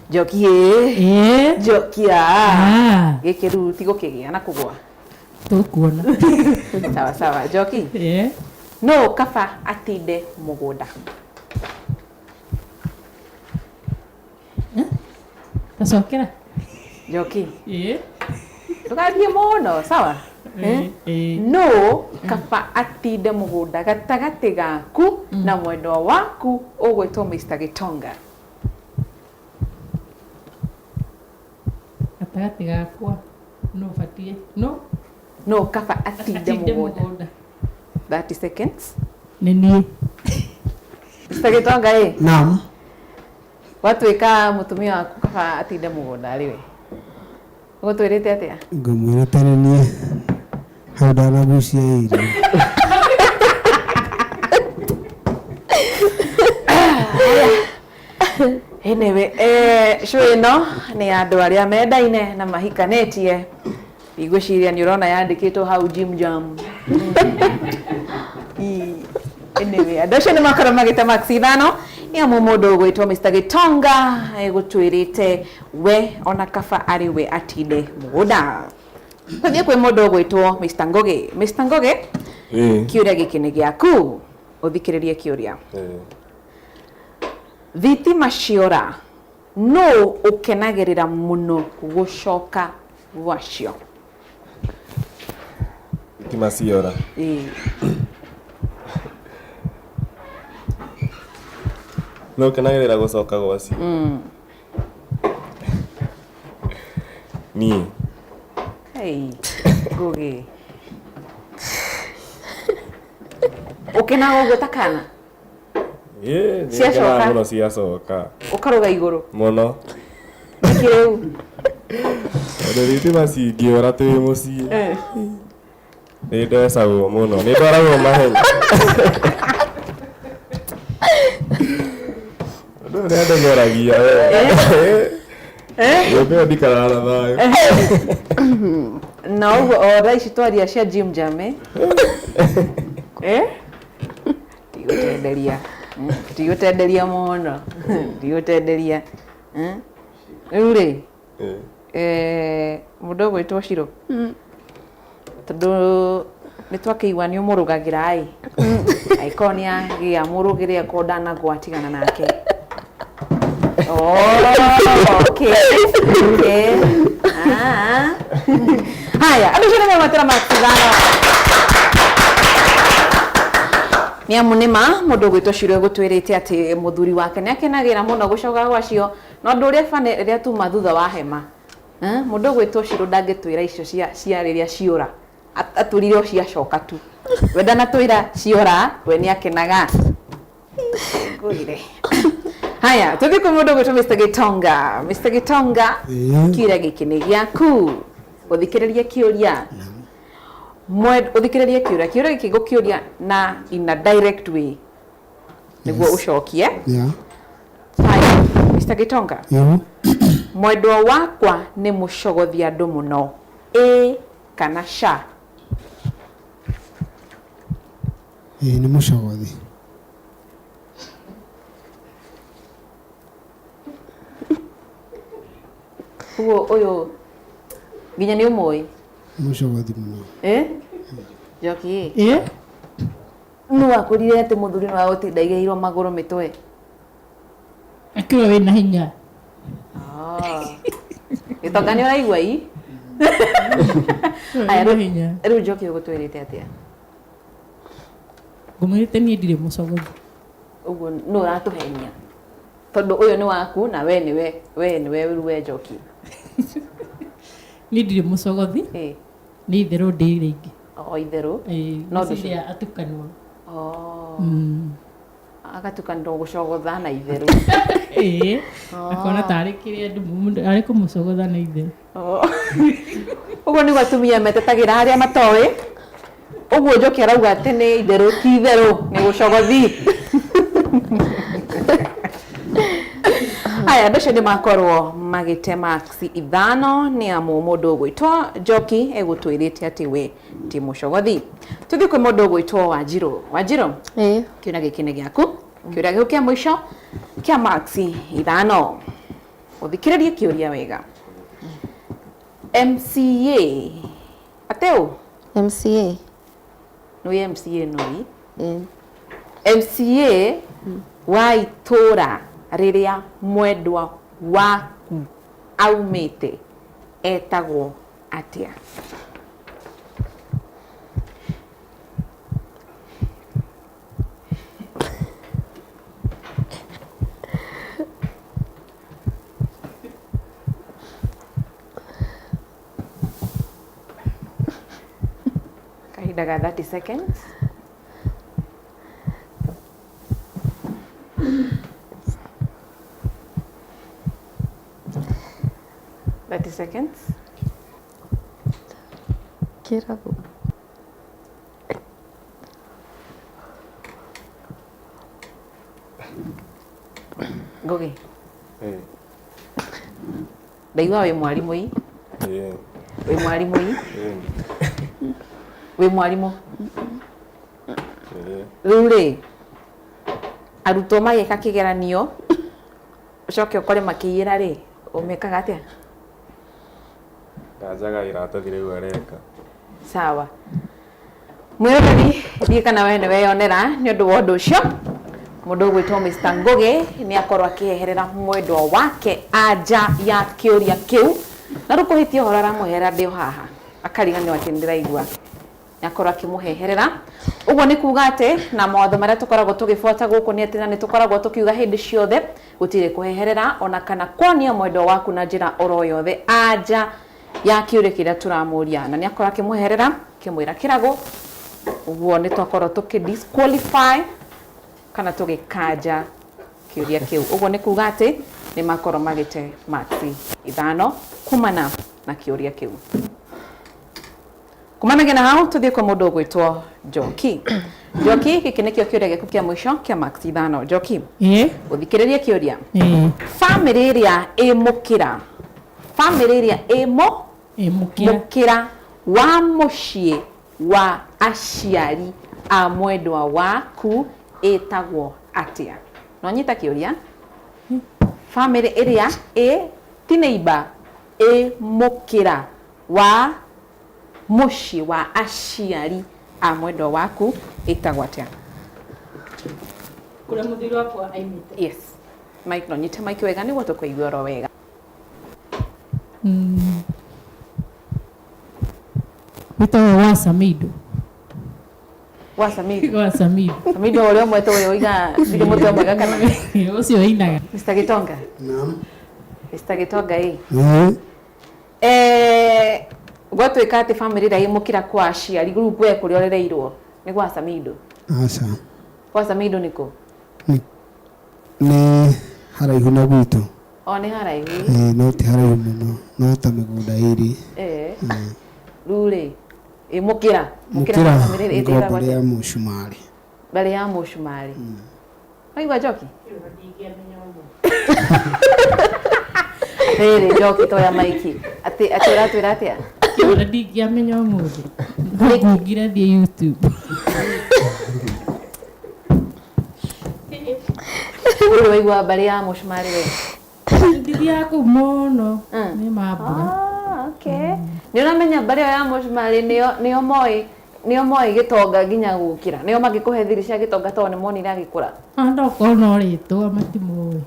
Njoki ĩ. Njoki a. Gĩkĩ rĩu ti gũkĩgĩa na kũgũa. Tũkuona. Sawa sawa. Njoki. No kaba atinde mũgũnda. Tacokera. Njoki. Ndũgathiĩ mũno, sawa? No kaba atinde mũgũnda gatagatĩ gaku na mwendwa waku ũgwĩtwo Mr. Gitonga. Gatagatĩ gakwa no batie no No kaba atinde mũgũnda. 30 seconds. Nĩ niĩ. Mr. Gitonga ĩ. Naam. Watuĩka mũtumia waku kaba atinde mũgũnda rĩ we. Ũgũtwĩrĩte atĩa? Ngũmwĩra tene niĩ hau ndanagucia irio. Anyway, show ĩno nĩ ya andũ arĩa mendaine na mahikanĩtie. Ngwĩciria nĩ ũrona yandĩkĩtwo hau Jim Jam. Anyway, andũ acio nĩ makorwo magĩte max ithano nĩ amu mũndũ ũgwĩtwo Mr. Gitonga egũtwĩrĩte we ona kaba arĩ we atinde mũgũnda. Tũthiĩ kwĩ mũndũ ũgwĩtwo Mr. Ngugi. Mr. Ngugi, kĩũria gĩkĩ nĩ gĩaku. Ũthikĩrĩrie kĩũria. Thitima ciora, nũ ũkenagĩrĩra mũno gũcoka gwacio? Thitima ciora. Nũ ũkenagĩrĩra gũcoka gwacio? Niĩ. Hey, Ngugi. Ũkenaga ũguo ta kana? Ciacoka? Mũno ciacoka. Ũkarũga igũrũ? Mũno. Nĩkĩ rĩu? Tondũ thitima cingĩũra twĩ mũciĩ. Nĩ ndecagwo mũno. Nĩ ndwaragwo mahenya. Ũndũ ũyũ nĩandenyeragia we. Nyũmba ĩyo ndikaraga na thayũ. Na ũguo o thaa ici twaria cia Jim Jam eh? Ndigũtenderia. Ndigũtenderia mũno. Ndigũtenderia. Rĩu rĩ, mũndũ ũgwĩtwo Shiro, tondũ nĩ twakĩigua nĩ ũmũrũgagĩra ĩ, angĩkorwo nĩ agĩa mũrũgĩre akorwo ndanagwa tigana nake. Oh, okay. Okay. Ah. Haya, andũ acio nĩ megwatĩra max ithano. Nĩ amu nĩ ma mũndũ ũgwĩtwo Shiro egũtwĩrĩte atĩ mũthuri wake nĩ akenagĩra mũno gũcoka gwacio, na ũndũ ũrĩa bane rĩrĩa tuma thutha wa hema. Mũndũ ũgwĩtwo Shiro ndangĩtwĩra icio cia rĩrĩa ciora. Atwĩrire o ciacoka tu. We ndanatwĩra ciora, we nĩ akenaga. Ngũire. Haya, tũthiĩ kwĩ mũndũ ũgwĩtwo Mr. Gitonga. Mr. Gitonga, kĩũria gĩkĩ nĩ gĩaku. Ũthikĩrĩrie kĩũria. Ũthikĩrĩrie kĩũria. Kĩũria gĩkĩ ngũkĩũria na in a direct way. Nĩguo ũcokie. Haya, Mr. Gitonga. Mwendwa wakwa nĩ mũcogothi andũ mũno. Ĩ kana ca? Ĩ nĩ mũcogothi. Ũguo ũyũ nginya nĩ ũmũĩ? Mũcogothi mũno. Njoki ĩ? Nũ wakwĩrire atĩ mũthuri nĩ wagũtinda aigĩrĩirwo magũrũ mĩtwe? Akĩrwo wĩna hinya. Gĩtonga nĩ ũraigua ii? Aya, rĩu Njoki ũgũtwĩrĩte atĩa? Ngũmwĩrĩte niĩ ndirĩ mũcogothi. Ũguo nũ ũratũhenia? Tondũ ũyũ nĩ waku na we nĩwe, we nĩwe rĩu we Njoki. Niĩ ndirĩ mũcogothi. Nĩ itherũ ndĩ rĩngĩ. O itherũ. No ngwĩciria atukanwo. Agatuĩka ndũgũcogotha na itherũ. Ĩĩ, akona tarĩ kĩrĩa arĩ kũmũcogotha na itherũ. Ũguo nĩguo atumia metetagĩra arĩa matoĩ. Ũguo Njoki arauga atĩ nĩ itherũ ti itherũ nĩ gũcogothi. Haya, andũ acio nĩ makorwo magĩte marks 5 nĩ amu mũndũ ũgwĩtwo Njoki egũtwĩrĩte atĩ we ti mũcogothi. Tũthiĩ kwĩ mũndũ ũgwĩtwo Wanjirũ. Wanjirũ, Ĩĩ. kĩũria gĩkĩ nĩ gĩaku. Kĩũria gĩaku kĩa mũico kĩa marks 5. Ũthikĩrĩrie kĩũria wega. MCA atĩũ? MCA. Nĩ MCA nũi? Ĩĩ. MCA wa itũra rĩrĩa mwendwa waku aumĩte etagwo atĩa? Kahinda ga 30 seconds. Seconds. Kĩragũ. Ngugi. Ndaigua wĩ mwarimũ ii. Wĩ mwarimũ ii. Wĩ mwarimũ. Rĩu rĩ, arutwo magĩka kĩgeranio ũcoke ũkore makĩiyĩra rĩ, ũmekaga atĩa? Ndanjaga iratathi rĩu areka. Sawa. Mwĩroreri, ndiĩ kana we nĩweyonera nĩ ũndũ wa ũndũ ũcio. Mũndũ ũgwĩtwo Mr. Ngugi nĩ akorwo akĩeherera mwendwa wake anja ya kĩũria kĩu. Na rĩu kũhĩtia ũhoro aramũherera ndĩ o haha. Akariganĩrwo atĩ nĩndĩraigua. Nĩ akorwo akĩmũheherera. Ũguo nĩ kuga atĩ na mawatho marĩa tũkoragwo tũgĩbuata gũkũ nĩ atĩ na nĩ tũkoragwo tũkiuga hĩndĩ ciothe gũtirĩ kũheherera ona kana kuonia mwendwa waku na njĩra oro yothe anja ya kĩũria kĩrĩa tũramũria. Na nĩ akorwo akĩmũheherera akĩmwĩra kĩrago. Ũguo nĩ twakorwo tũkĩ disqualify kana tũgĩkanja kĩũria kĩu. Ũguo nĩ kuga atĩ nĩ makorwo magĩte marks 5 kumana na kĩũria kĩu. Kumanagia na hau tũthiĩ kwa mũndũ ũgwĩtwo Njoki. Njoki, gĩkĩ nĩkĩo kĩũria gĩaku kĩa mũico kĩa marks 5. Njoki, Ĩĩ. ũthikĩrĩrie kĩũria. Ĩĩ. Bamĩrĩ ĩrĩa ĩ mũkĩra. Bamĩrĩ ĩrĩa ĩ mũkĩra. Mũkĩra wa mũciĩ wa aciari a mwendwa waku ĩtagwo atĩa? No nyita kĩũria. Bamĩrĩ ĩrĩa ĩ ti neighbor, ĩ mũkĩra wa mũciĩ wa aciari a mwendwa waku ĩtagwo atĩa? Kũrĩa mũthuri wakwa aimĩte. Yes. Mike, no nyite mike wega nĩguo tũkũigua oro wega. Wĩtagwo wa Samido. Wa Samido. Wa Samido. Samido ũrĩa ũmwe tũĩ oiga ndirĩ mũtwe mwega kana. Ũcio ũinaga. Mr. Gitonga. Naam. Mr. Gitonga ĩ. Ĩĩ. Gwatuĩka atĩ bamĩrĩ ĩrĩa ĩ mũkĩra kwa aciari rĩu we kũrĩa ũrereirwo nĩ gwa Samido. Aca. Gwa Samido nĩ kũ? Nĩ haraihu na gwitũ. O nĩ haraihu. Ĩĩ, no ti haraihu mũno, no ta mĩgũnda ĩrĩ. Ĩĩ. Rĩu rĩ, ĩ mũkĩra. Mũkĩra wa bamĩrĩ ngo ĩtagwo mbarĩ atĩa? ya mũcumarĩ. Mbarĩ ya mũcumarĩ. Waigua Njoki? Rĩrĩ Njoki toya maiki. Atĩ atĩ ũratwĩra atĩa? Ona ndingĩamenya ũmũthĩ. Ngungire thiĩ YouTube. Rĩu waigua mbarĩ ya mũcumarĩ we? Ndithiaga kũu mũno. Nĩ mambura. Okay. Nĩ ũramenya mbarĩ ĩyo ya mũcumarĩ nĩo moĩ nĩo moĩ gĩtonga nginya gũkĩra. Nĩo mangĩkũhe thiri cia gĩtonga tondũ nĩ monire agĩkũra. Ona okorwo no rĩtwa matimũĩ.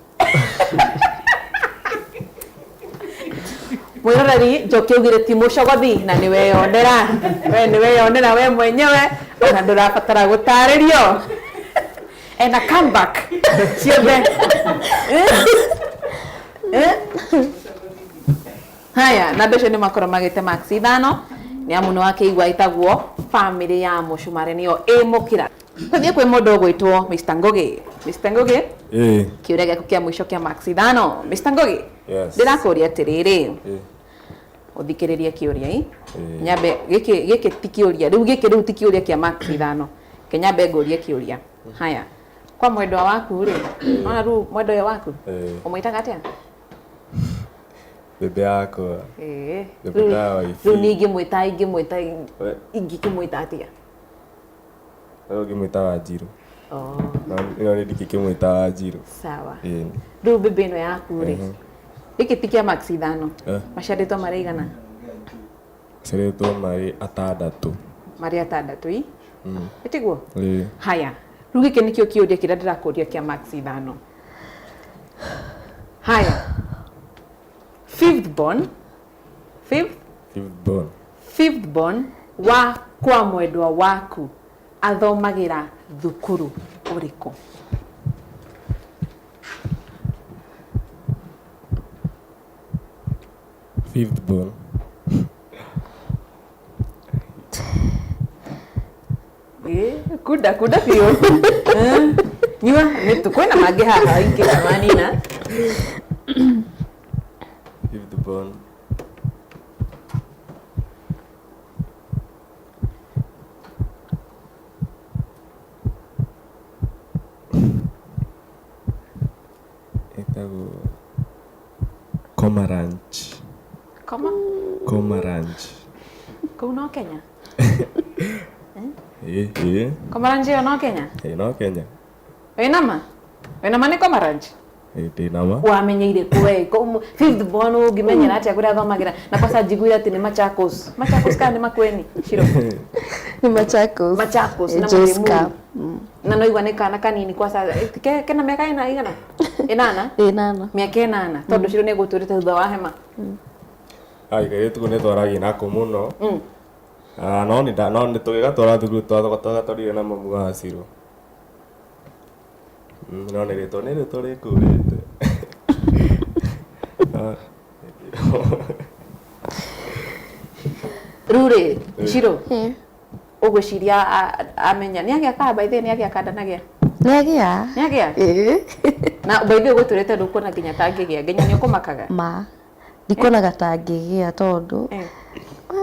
Mwĩroreri Njoki augire ti mũcogothi na nĩ weyonera. We nĩ weyonera we mwenyewe ona ndũrabatara gũtarĩrio. Ena comeback ciothe. Haya, na andũ acio nĩ makorwo magĩte marks 5 nĩ amu nĩ wakĩigua ĩtagwo bamĩrĩ ya mũcumarĩ nĩyo ĩ mũkĩra. Tũthiĩ kwĩ mũndũ ũgwĩtwo Mr. Ngugi. Mr. Ngugi, Ĩĩ. kĩũria gĩaku kĩa mũico kĩa marks ithano. Mr. Ngugi, Yes. ndĩrakũria atĩrĩrĩ, Ĩĩ. ũthikĩrĩrie kĩũria i Ĩĩ. nyambe gĩkĩ gĩkĩ ti kĩũria rĩu gĩkĩ rĩu ti kĩũria kĩa marks ithano ke nyambe ngũrie kĩũria haya kwa mwendwa waku rĩ ona rĩu mwendwa ũyũ waku Ĩĩ. ũmwĩtaga atĩa Bebe yakwa. Ĩĩ. Bebe Rĩu- dawa ici. rĩu niĩ ingĩmwĩta ingĩmwĩta We- ingĩkĩmwĩta atĩa We ũngĩmwĩta Wanjirũ. Oh, No no niĩ ndingĩkĩmwĩta Wanjirũ. sawa Ĩĩ. rĩu bebe ĩno yaku rĩ gĩkĩ ti kĩa marks ithano Eh. maciarĩtwo marĩ igana Maciarĩtwo marĩ atandatũ. marĩ atandatũ i ĩtiguo Ĩĩ. haya rĩu gĩkĩ nĩkĩo kĩũria kĩrĩa ndĩrakũria kĩa marks ithano haya fifth born fifth Fifth born. fifth born wa kwa mwendwa waku athomagĩra thukuru ũrĩkũ Fifth born. Ĩ, kunda kunda biũ Eh, nyua nĩ kwĩna mangĩ haha ingĩ manina Fifth born. Ĩtagwo Comaranch. koma Comaranch. kũu no Kenya Ĩĩ, ĩĩ. Komaranji ĩyo no Kenya Ĩĩ no Kenya. wĩna ma wĩna ma nĩ Komaranji Ĩĩ ndĩ na ma. wamenyeire kwe fifth born ũngĩmenyera atĩa kũrĩa athomagĩra na kwanza njiguire atĩ nĩ Machakos Machakos kana nĩ Makueni Shiro Nĩ Machakos. Machakos Eh, na Joska. Mũrĩmũ na no igua nĩ kana kanini kwa sasa Eh, kena mĩaka ĩna igana ĩnana Ĩnana. mĩaka ĩnana tondũ Shiro nĩ egũtũrĩte thutha wa hema Ai kairĩtu kau nĩ twaragia nako mũno. Ah, no nĩ no nĩ tũgĩgatwara thukuru twagatwarire na mamu wa Ciro. No nĩ rĩtwa nĩ rĩtwa rĩkũrĩte. Ah, rĩu rĩ Shiro Ĩĩ. ũgwĩciria amenya nĩ agĩa kana by the way nĩ agĩa kana ndanagĩa Nĩ agĩa. nĩ agĩa Ĩĩ. na by the way ũgũtũrĩte ndũkuona nginya ta angĩgĩa nginya nĩ ũkũmakaga Ma. Ndikuonaga ta angĩgĩa tondũ Eh.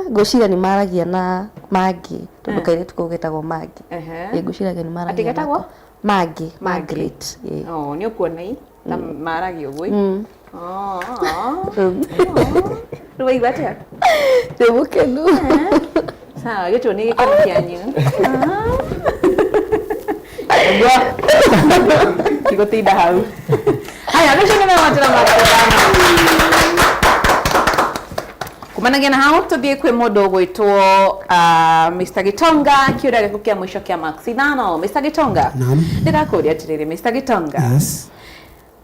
ngwĩciria nĩ maragia na Mangĩ tondũ kairĩtu kau getagwo Mangĩ. Ehe. Ĩĩ ngwĩciragia nĩ maragia. Atĩ getagwo? nako. Mangĩ. Margaret. Ĩĩ. Oh, nĩ ũkuona i ta maragia ũguo i Oh, rĩu waigua atĩa Ndĩ mũkenu. sawa gĩtũ nĩ gĩkeno kĩanyu ũguo tigũtinda hau haya rũcio nĩ megwatĩra matano kumanagia na hau tuthiĩ kwĩ mũndũ ũgwĩtwo Mr. Gitonga kĩũria gĩaku kĩa mũico kĩa marks ithano Mr. Gitonga Naam. ndĩrakũria atĩrĩrĩ Mr. Gitonga Yes.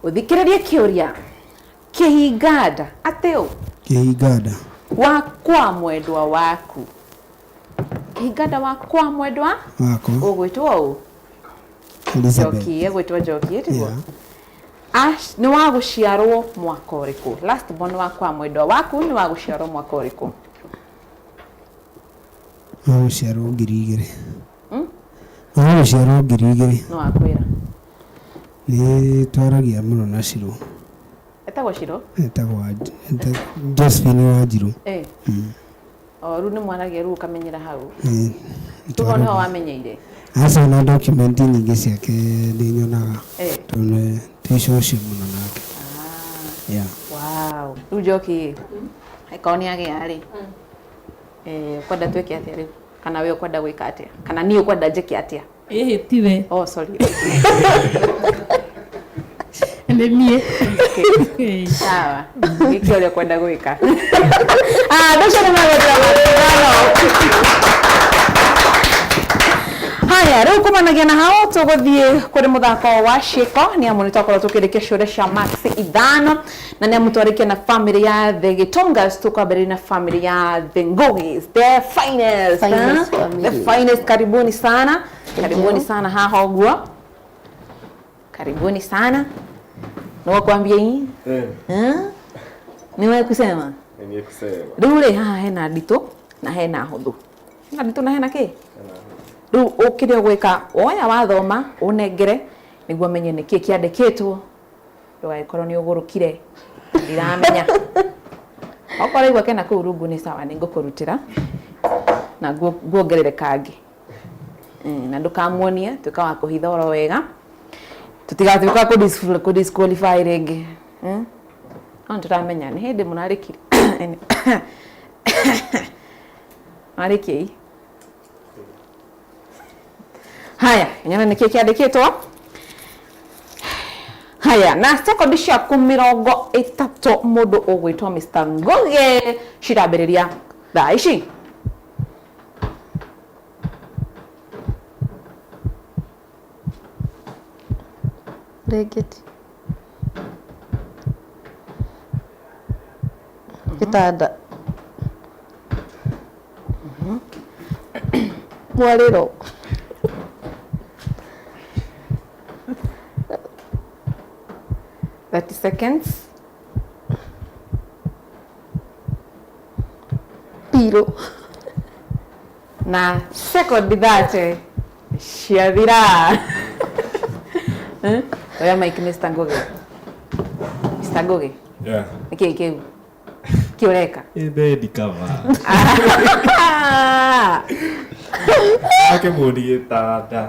ũthikĩrĩrie kĩũria kĩhinganda atĩ ũ Kĩhinganda. wa kwa mwendwa waku kĩhinganda wa kwa mwendwa Wakwa. ũgwĩtwo ũ Elizabeth. Njoki egwĩtwo Njoki ĩtiguo Yeah. Ash nĩ wa gũciarwo mwaka ũrĩkũ last born wa kwa mwendwa waku nĩ wa gũciarwo mwaka ũrĩkũ Wa gũciarwo 2000. Wa gũciarwo 2000. nĩ wakwĩra Nĩ twaragia mũno na Shiro. etagwo Shiro Etagwo Josephine Wanjirũ. eh o rĩu nĩ mwaragia rĩu ũkamenyera hau Ĩĩ, rĩu hau nĩho wamenyeire Aca na document nyingĩ ciake nĩ nyonaga Eh. tondũ nĩ twĩ social mũno nake. Yeah. wow rĩu Njoki angĩkorwo nĩ agĩa rĩ eh ũkwenda twĩke atĩa rĩu kana we ũkwenda gwĩka atĩa kana niĩ ũkwenda njĩke atĩa Ĩhĩ tiwe oh sorry nĩ niĩ. Okay. sawa gĩkĩ ũrĩa ũkwenda gwĩka Ah, andũ acio nĩ magwetera matano haya rĩu kumanagia na hau tũgũthiĩ kũrĩ mũthako wa ciĩko nĩ amu nĩ twakorwo tũkĩrĩkia ciũria cia max ithano na nĩ amu twarĩkia na family ya the Gitongas tũkwambĩrĩria na family ya the Ngugis the finest, Finest huh? family. the finest karibuni sana karibuni sana haha ũguo karibuni sana nĩwakwambia ii Eh, nĩwe kusema nĩ niĩ kusema. rĩu rĩ haha hena nditũ na hena hũthũ hena nditũ na hena kĩ Rĩu ũkĩrĩa ũgwĩka woya wathoma ũnengere nĩguo menye nĩkĩ kĩandĩkĩtwo, ndũgagĩkorwo nĩ ũgũrũkire ndiramenya. Okorwo igua kena kũu rungu nĩ sawa, nĩ ngũkũrutĩra na nguongerere kangĩ. Na ndũkamuonie, tuĩka wa kũhitha oro wega, tũtigatuĩka kũ disqualify rĩngĩ. No nĩtũramenya nĩ hĩndĩ mũrarĩkirie. Marĩkiei. Haya, nyone nĩkĩ kĩandĩkĩtwo. Haya, na sekondi ciaku 30 mũndũ ũgwĩtwo Mr. Ngugi cirambĩrĩria thaa ici. Blanketi. Gĩtanda. Mwarĩro. 30 seconds. Pillow. Na sekondi 30 ciathira. Oya mic Mr. Ngugi. Mr. Ngugi. Yeah. Nĩkĩ kĩu? Kĩ ũreka? Ĩ bed cover. Ake mũndi gĩtanda.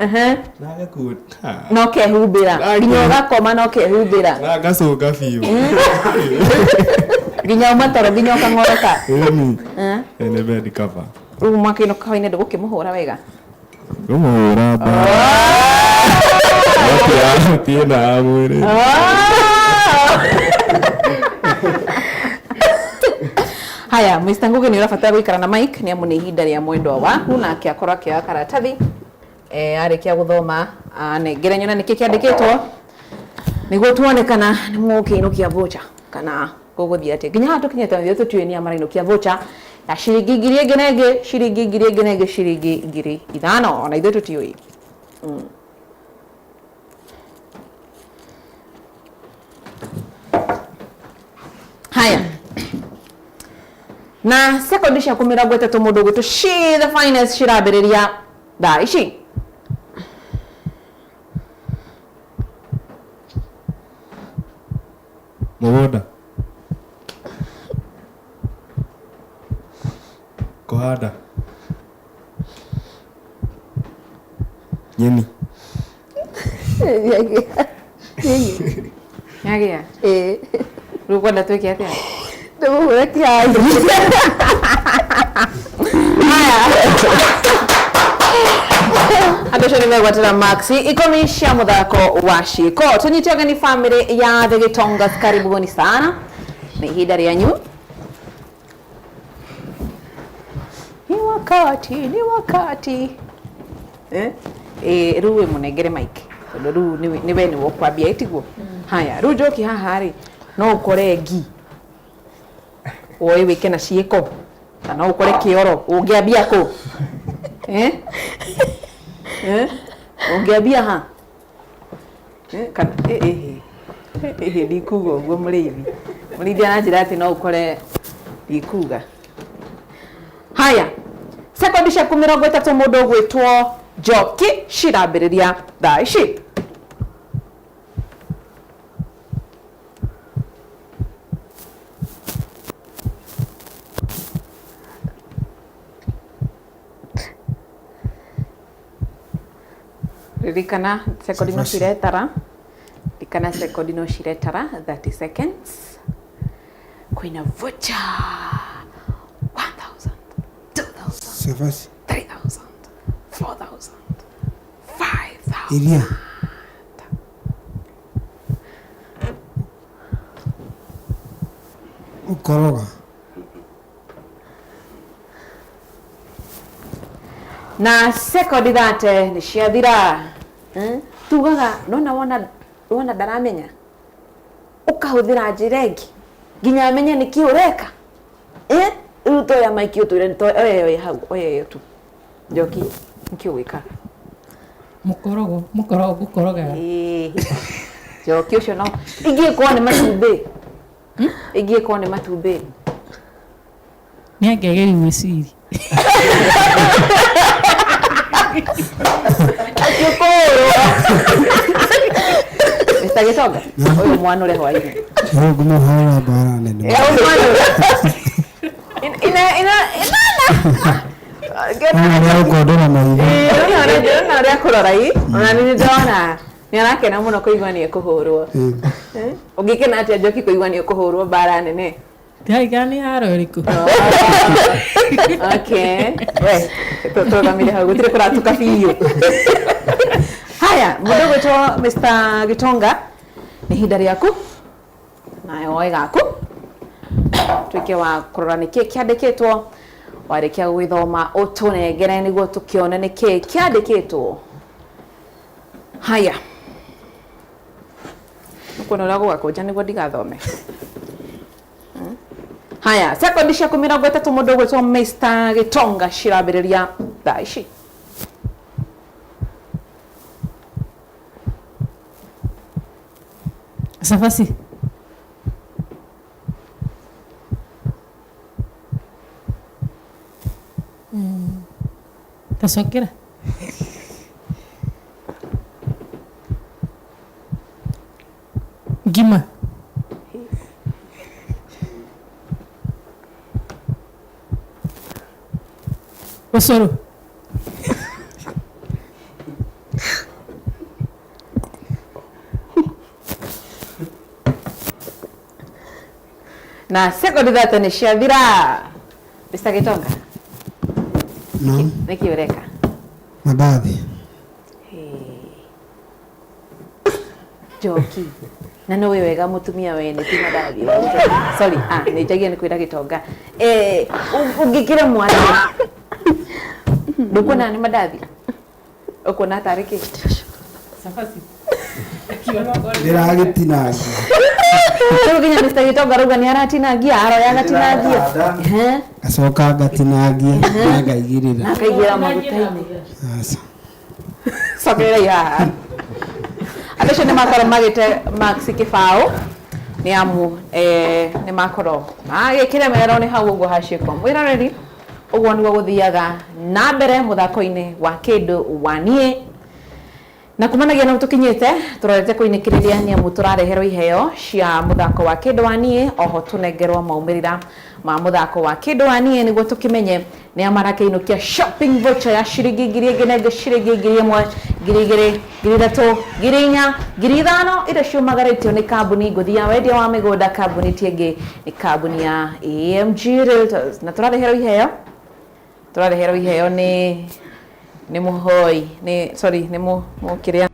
Na agakunda. No kehumbĩra. Nginya ũgakoma no kehumbĩra. Na ngacũnga biũ. Nginya uma toro nginya ũkang'oroka. Ĩni. Ĩ nĩ bed cover. Rĩu mwaka-inĩ kawainĩ ndũgũkĩmũhũra wega. Ngũmũhũra mbara. Gũtirĩ na mwĩrĩ. Haya, Mr. Ngugi nĩ ũrabatara gũikara na mic nĩ amu nĩ ihinda rĩa mwendwa waku nake akorwo akĩoya karatathi arĩkia gũthoma anengere nyone nĩkĩ kĩandĩkĩtwo nĩguo tuone kana nĩ mũgũkĩinũkia voucher kana gũgũthiĩ atĩa. Nginya haha tũkinyĩte ithuĩ tũtiũĩ nĩa marainũkia voucher ya ciringi 1000 ĩngĩ na ĩngĩ, ciringi 1000 ĩngĩ na ĩngĩ, ciringi 5000, ona ithuĩ tũtiũĩ. Haya, na sekondi ciaku 30 mũndũ ũgwĩtwo She the Finest cirambĩrĩria thaa ici. Mũgũnda. Kũhanda. Nyeni. Nĩagĩa? Ĩĩ. Rĩu ũkwenda twĩke atĩa? Ndĩmũhũre kĩhanji. Haya. Andũ acio nĩ megwatĩra marks 10 cia mũthako wa ciĩko. Tũnyite ũgeni family ya The Gitongas, karibuni sana. Nĩ ihinda rĩanyu. Ni wakati, ni wakati. Rĩu wĩ mũnengere mic tondũ rĩu nĩ we nĩwe ũkwambia ĩtiguo. Haya, rĩu Njoki haha rĩ no ũkore ngi woe wĩke na ciĩko na no ũkore kĩoro ũngĩambia kũ? Ũngĩambia ha? Kana ndikuga ũguo mũrĩithi. Mũrĩithi aranjĩra atĩ no ũkore ndikuga. Haya, sekondi ciaku 30 mũndũ ũgwĩtwo Njoki cirambĩrĩria thaa ici. Ririkana sekondi no ciretara. Ririkana sekondi no ciretara 30 seconds. Kwĩna voucher 1000, 2000, Cabaci. 3000, 4000, 5000. Iria. Ũkoroga. Na sekondi 30 nĩ ciathira. Tugaga nona wona ndaramenya ũkahũthĩra njĩra ĩngĩ nginya amenye nĩkĩ ũreka. Rĩu toya mic ũtwĩre oya oya hau, oya ĩyo tu. Njoki, nĩkĩ ũgwĩka? Mũkorogo, mũkorogo ngũkoroga. Njoki ũcio no ingĩkorwo nĩ matumbĩ. Ingĩkorwo nĩ matumbĩ. Nĩ angĩageria gwĩciria. Akĩkũrwo. Mr. Gĩtonga, ũyũ mwana ũrĩa hwainĩ. Rĩu ngũmũhũra mbara nene. Eh, ũyũ mwana ũrĩa. Ina ina ina ina. Ona arĩa ũkondora maitho. Ndĩrona ũrĩa kũrora ĩ, ona nĩ ndĩrona nĩ arakena mũno kũigua nĩ ekũhũrwo. Ũngĩkena atĩa Njoki kũigua nĩ ũkũhũrwo mbara nene? Ndiaigana nĩ haro ĩrĩkũ. Okay. We, tũrũgamire hau gũtirĩ kũratuka biũ. Haya, mũndũ ũgwĩtwo Mr. Gitonga, nĩ ihinda rĩaku nawe woe gaku tuĩke wa kũrora nĩkĩ kĩandĩkĩtwo warĩkia gũgĩthoma ũtũnengere nĩguo tũkĩone nĩkĩ kĩandĩkĩtwo. Haya, nĩkuona ũrĩa gũgakũnja nĩguo ndigathome. Haya, sekondi ciaku 30 mũndũ ũgwĩtwo Mr. Gitonga cirambĩrĩria thaa ici. Cabaci. Tacokera. Ngima. Ũcũrũ. Na sekondi 3 nĩ ciathira. Mr. Gitonga, No, nĩkĩ ũreka? mandathi. Njoki na nĩ ũĩ wega mũtumia wene ti mandathi. Sorry, nĩ njagia nĩ kwĩra Gĩtonga. Ũngĩkĩremwo atĩa? Ndũkuona nĩ mandathi? Ũkuona tarĩ kĩ? Cabaci. Ndĩragĩtinangia. Rĩu nginya Mr. Gitonga arauga nĩ aratinangia, aroya agatinangia. Ngacoka ngatinangia na ngaigĩrĩra. Na akaigĩra maguta-inĩ. Aca. Cokererai haha. Andũ acio nĩ makorwo magĩte max kĩbaũ nĩ amu nĩ makorwo magĩkĩremererwo nĩ hau ũguo haciĩkwo. Mwĩroreri, ũguo nĩguo gũthiaga na mbere mũthako-inĩ wa kĩndũ wa niĩ. Na kumanagia na tũkinyĩte tũrorete kũinĩkĩrĩria nĩ amu tũrareherwo iheo cia mũthako wa kĩndũ wa niĩ, oho tũnengerwo maumĩrĩra ma mũthako wa kĩndũ wa niĩ nĩguo tũkĩmenye nĩ a marakĩinũkia shopping voucher ya ciringi 1000 na ĩngĩ ciringi 1000, 2000, 3000, 4000, 5000 iria ciumagarĩtio nĩ kambuni ngũthi ya wendia wa mĩgũnda, kambuni ti ĩngĩ nĩ kambuni ya AMG Realtors. Na tũrareherwo iheo, tũrareherwo iheo nĩ nĩ mũhoi, nĩ sorry, nĩ mũkĩrĩa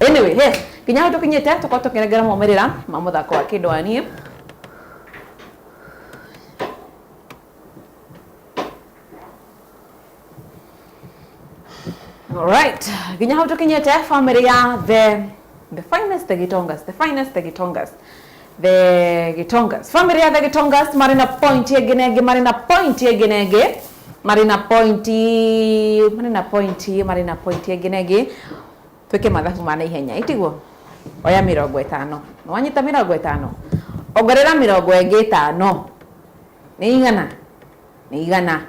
Anyway, he, nginya hau tũkinyĩte tũkorwo tũkĩnengera maumĩrĩra ma mũthako wa kĩndũ wa niĩ. Alright, nginya hau tũkinyĩte family ya the finest, the Gitongas, the finest, the Gitongas, the Gitongas. Family ya the Gitongas marĩ na point ĩngĩ na ĩngĩ, marĩ na point ĩngĩ na ĩngĩ, marĩ na point, marĩ na point, marĩ na point ĩngĩ na ĩngĩ. Twĩke mathabu ma naihenya, itiguo? Oya 50. Nĩwanyita 50. Ongerera 50. Nĩ igana? Nĩ igana.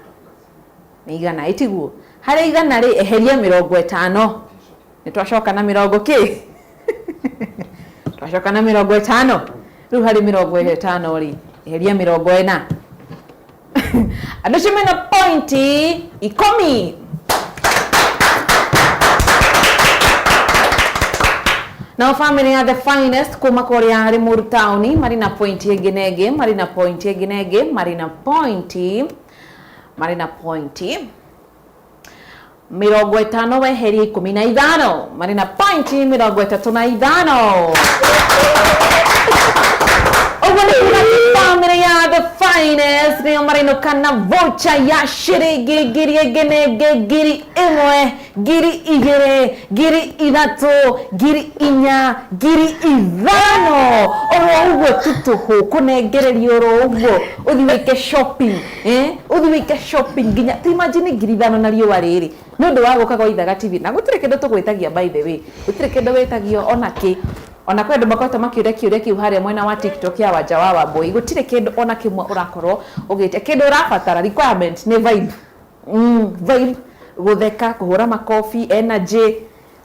Nĩ igana, itiguo? Harĩ igana rĩ, eheria 50. Nĩ twacoka na mĩrongo kĩ? Twacoka na 50. Rĩu harĩ 50 rĩ, eheria 40. Andũ acio mena pointi 10. Nao family ya the finest kuma kũrĩa Limuru town marĩ na pointi ĩngĩ na ĩngĩ, marĩ na pointi ĩngĩ na ĩngĩ, marĩ na pointi, marĩ na pointi 50 weheria 15, marĩ na pointi 35. Ũguo nĩ kuga atĩ family ya the finest nĩo marĩinũka na voucher ya ciringi 1000 na ĩngĩ, 1000, 2000, 3000, 4000, 5000. Oro ũguo tu tũhũ kũnengererio oro ũguo ũthiĩ wĩke shopping, ũthiĩ wĩke shopping nginya ti imagine 5000 na riũa rĩrĩ. Nĩ ũndũ wa gũka gwa Ithaga TV na gũtirĩ kĩndũ tũgwĩtagia, by the way, gũtirĩ kĩndũ wĩtagio ona kĩ. Ona kwĩ andũ makoretwo makĩũria kĩũria kĩu harĩa mwena wa TikTok ya Wanja wa Wambui. Gũtirĩ kĩndũ ona kĩmwe ũrakorwo ũgĩtia. Kĩndũ ũrabatara, requirement nĩ vibe. Vibe, gũtheka, kũhũra makobi, energy,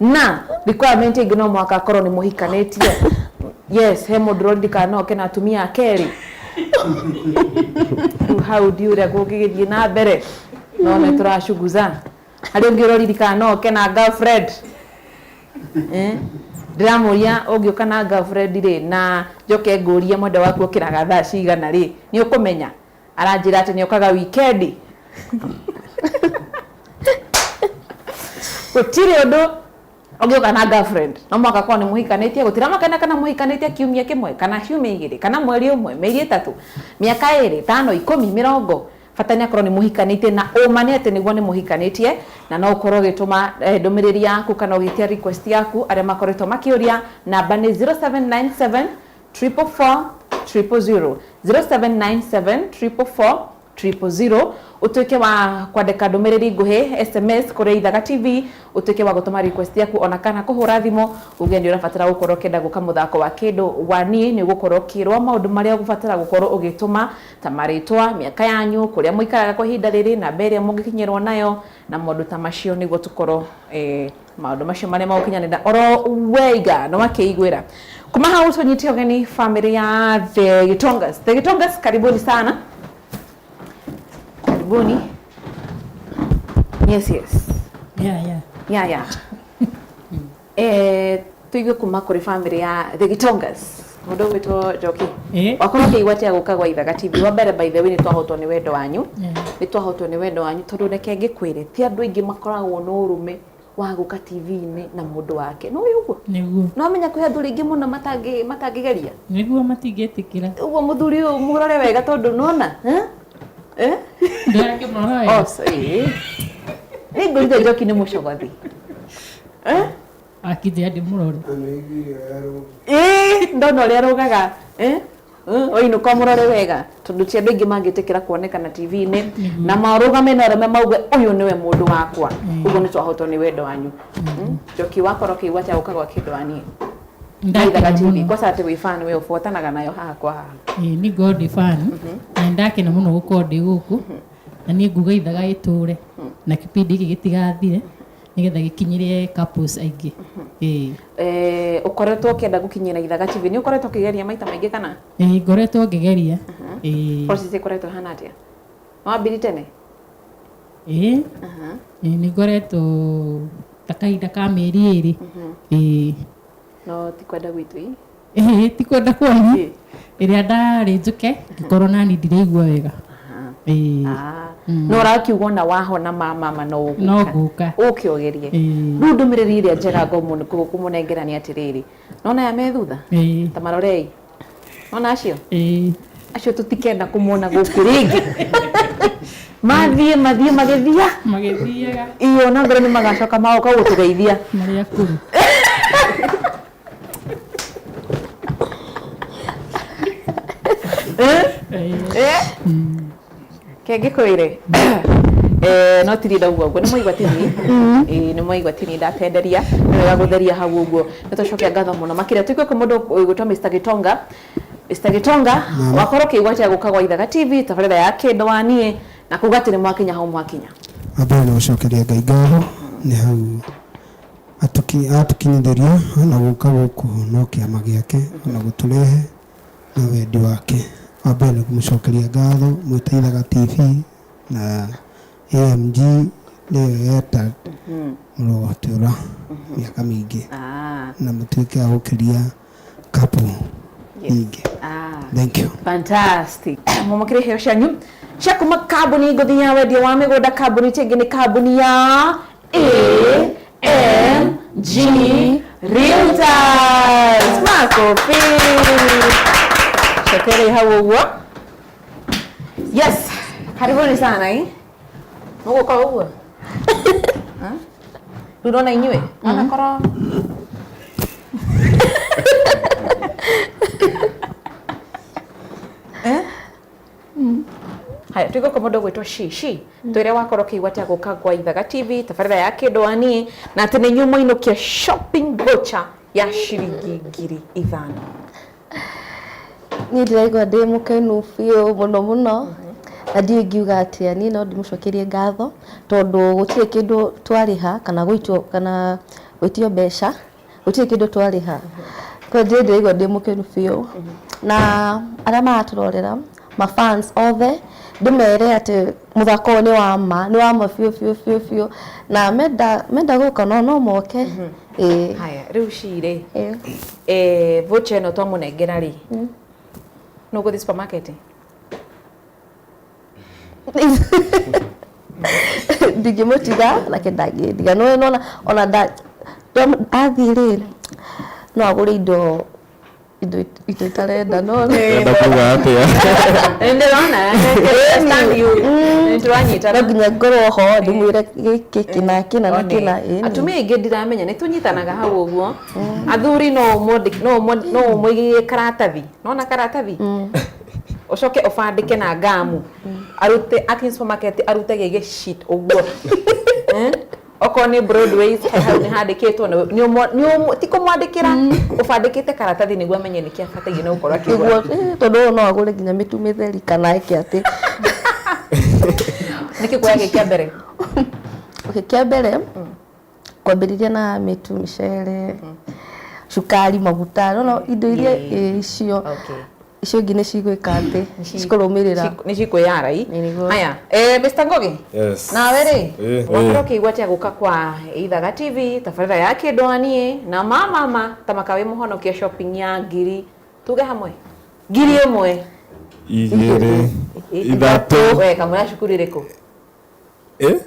na requirement ĩngĩ no mũhaka akorwo nĩ mũhikanĩtie. Yes, he mũndũ ũroririkana no oke na atumia a kerĩ. Rĩu hau ndiũĩ ũrĩa kũngĩgĩthiĩ na mbere, no nĩ tũracuguza. Harĩ ũngĩ ũroririkana no oke na girlfriend. Ndĩramũria ũngĩũka na girlfriend rĩ, na njoke ngũrie mwendwa waku okĩraga thaa cigana rĩ, nĩ ũkũmenya? Aranjĩra atĩ nĩ okaga weekend. Gũtirĩ ũndũ ũngĩũka na girlfriend, no mũhaka akorwo nĩ mũhikanĩtie. Gũtiramakania kana mũhikanĩtie kiumia kĩmwe, kana ciumia igĩrĩ, kana mweri ũmwe, mĩeri ĩtatũ, mĩaka ĩrĩ, 5, 10, 20, bata nĩ akorwo nĩ mũhikanĩtie na ũma nĩ atĩ nĩguo nĩ mũhikanĩtie. Na no ũkorwo ũgĩtũma ndũmĩrĩri yaku kana ũgĩtia request yaku. Arĩa makoretwo makĩũria, namba nĩ 0797 444 000, 0797 444 000. Ũtuĩke wa kwandĩka ndũmĩrĩri nguhĩ, SMS, kũrĩ Ithaga TV, ũtuĩke wa gũtũma request yaku ona kana kũhũra thimũ uge nĩ ũrabatara gũkorwo ũkĩenda gũka mũthako wa kĩndũ wa niĩ. Nĩ ũgũkorwo ũkĩrwo maũndũ marĩa ũgũbatara gũkorwo ũgĩtũma, ta marĩtwa, mĩaka yanyu, kũrĩa mũikaraga kwa ihinda rĩrĩ, namba ĩrĩa mũngĩkinyĩrwo nayo, na maũndũ ta macio, nĩguo tũkorwo maũndũ macio marĩa magũkinyanĩra oro wega nĩ wakĩiguĩra. Kuma hau tũnyite ũgeni family ya The Gitongas. The Gitongas, karibuni sana, karibuni. Yes, yes. Yeah. Yeah. Tuigue kuma kũrĩ family ya The Gitongas, mũndũ ũgwĩtwo Njoki. Wakorwo ũkĩigua atĩa gũka gwa Ithaga TV? Wa mbere, by the way, nĩ twahotwo nĩ wendo wanyu. Nĩ twahotwo nĩ wendo wanyu, tondũ reke ngĩkwĩre, ti andũ aingĩ makoragwo na ũrũme wa gũka TV-inĩ na mũndũ wake. No ũguo? Nĩguo. No amenya kwĩ athuri aingĩ mũno matangĩgeria. Nĩguo, matingĩtĩkĩra. Ũguo mũthuri ũyũ mũrore wega, tondũ nona eh? Ndĩrakĩmũrora wega. Oh, sorry. Nĩ ngũrire Njoki nĩ mũcogothi. Eh? Akithia ndĩmũrore. Ĩĩ, ndona ũrĩa arũgaga. Eh? Oinũka mũrore wega, tondũ ti andũ aingĩ mangĩtĩkĩra kuonekana TV-inĩ na marũgame na arũme mauge ũyũ nĩwe mũndũ wakwa. Ũguo nĩ twahotwo nĩ wendo wanyu. Njoki, wakorwo ũkĩigua atĩa gũka gwa kĩndũ wa niĩ na Ithaga Ndakena TV? mũno. Kwanza atĩ wĩ fan, we ũbuatanaga nayo haha kwa haha. Ĩĩ, nĩ ngorwo ndĩ fan na nĩ ndakena mũno gũkorwo ndĩ gũkũ, na niĩ nguga Ithaga ĩtũre na kĩbindi gĩkĩ gĩtigathire, nĩgetha gĩkinyĩre couples aingĩ. Ĩĩ. Ũkoretwo ũkĩenda gũkinyĩra Ithaga TV, nĩ ũkoretwo ũkĩgeria maita maingĩ kana? Ĩĩ, ngoretwo ngĩgeria. Ĩĩ. Process ĩkoretwo ĩhana atĩa? Wambiri tene? Ĩĩ. Ĩĩ, nĩ ngoretwo ta kahinda ka mĩeri 2. Ĩĩ. No ti kwenda gwitũ ĩ? Ĩĩ, ti kwenda kwanyu. Ĩrĩa ndarĩ njũke ngĩkorwo nani ndiraigua wega. Ĩĩ. No ũrakiuga ona wahona ma mama no ũgũka? No ngũka. Ũke ũgerie. Rĩu ndũmĩrĩri ĩrĩa njega ngũmũnengera nĩ atĩrĩrĩ, nona aya me thutha, ta marorei, nona acio, acio tũtikenda kũmona gũkũ rĩngĩ. Mathiĩ magĩthia. Magĩthiaga. Ĩĩ, ona ngorwo nĩ magacoka magoka gũtũgeithia. Marĩ akũrũ. Ke ngĩkwĩre, no tiri ndauga ũguo, nĩ mwaigua tini. Ĩĩ, nĩ mwaigua tini ndatenderia, nĩ wega gũtheria hau ũguo. Nĩ twacokia ngatho mũno makĩria. Tuikue kwĩ mũndũ ũgwĩtwo Mr Gitonga. Mr Gitonga, wakorwo ũkĩigua atĩa gũka gwa Ithaga TV, tabarĩra ya kĩndũ wa niĩ, na kuga atĩ nĩ mwakinya hau mwakinya? Wa mbere nĩ gũcokeria Ngai ngatho nĩ hau atukinyithĩria, ona gũka gũkũ no kĩama gĩake, ona gũtũrehe na wendi wake. Wa mbere nĩ kũmũcokeria ngatho mwĩ Ithaga TV na AMG nĩyo Airtel, mũrotũra mĩaka mĩingĩ na mũtuĩke a gũkĩria couple nyingĩ. Thank you. Fantastic. Mwamũkĩre iheo cianyu cia kuma kambuni ngũthi ya wendia wa mĩgũnda. Kambuni ĩngĩ nĩ kambuni ya AMG Realtors. Makofi. Cokerei hau ũguo. Yes, karibuni sana. Ĩ, mũgũka ũguo rĩu nona inyuĩ onakorwo eh? Haya, tuige kwa mũndũ gwĩtwo Shishi. Twĩre wakorwo ũkĩigua atĩa gũka gwa Ithaga TV, tabarĩra ya kĩndũ wa niĩ, na atĩ nĩ inyuĩ mwainũkia shopping voucher ya ciringi 5,000. Niĩ ndĩraigua ndĩ mũkenu biũ mũno mũno, na ndiũĩ ngiuga atĩa. Niĩ no ndĩmũcokerie ngatho, tondũ gũtirĩ kĩndũ twarĩha kana gũitwo kana gwĩtio mbeca, gũtirĩ kĩndũ twarĩha. Kwa hiyo ndĩraigua ndĩ mũkenu biũ, na arĩa maratũrorera, mafans othe, ndĩmere atĩ mũthako ũyũ nĩ wa ma, nĩ wa ma biũ biũ biũ biũ, na menda gũka no moke. Ĩĩ. Haya, rĩu Shi-rĩ, Ĩĩ. Voucher ĩno twamũnengera rĩ, nũ ũgũthiĩ supermarket? Ndingĩmũtiga nake ndangĩndiga. No nona ona nda athiĩ rĩ, no agũre indo itarenda, no Enda kuga atĩa? Ndĩrona, understand you. Nĩtũranyitana. No nginya ngorwo ho ndĩmwĩre gĩkĩ kĩna kĩna na kĩna, ĩni. Atumia aingĩ ndiramenya nĩ tũnyitanaga hau ũguo. Athuri no ũmũigĩrie karatathi, nona karatathi ũcoke ũbandĩke na ngamu, arute akinya supermarket arute gĩgĩ sheet ũguo. Okorwo nĩ Broadways, he hau nĩ handĩkĩtwo, ti kũmwandĩkĩra, ũbandĩkĩte karatathi nĩguo amenye nĩkĩ abataire nĩ gũkorwo akĩgũra. Nĩguo, tondũ ũyũ no agũre nginya mĩtu mĩtheri kana eke atĩ. Nĩkĩ kuoya gĩ kĩa mbere? Okay, kĩa mbere kwambĩrĩria na mĩtu, mĩcere, cukari, maguta, no indo iria icio. Icio ingĩ nĩ cigwĩka atĩ cikũrũmĩrĩra. Nĩ cikwĩyara i. Nĩ nĩguo. Haya, Mr. Ngugi. Yes. Nawe rĩ, wakorwo ũkĩigua atĩa gũka kwa Ithaga TV, tabarĩra ya kĩndũ wa niĩ na mama ta makawi mũhonokia shopping ya ngiri, tuge hamwe 1,000? 2, 3. We kamũra cukuru ĩrĩkũ? Eh?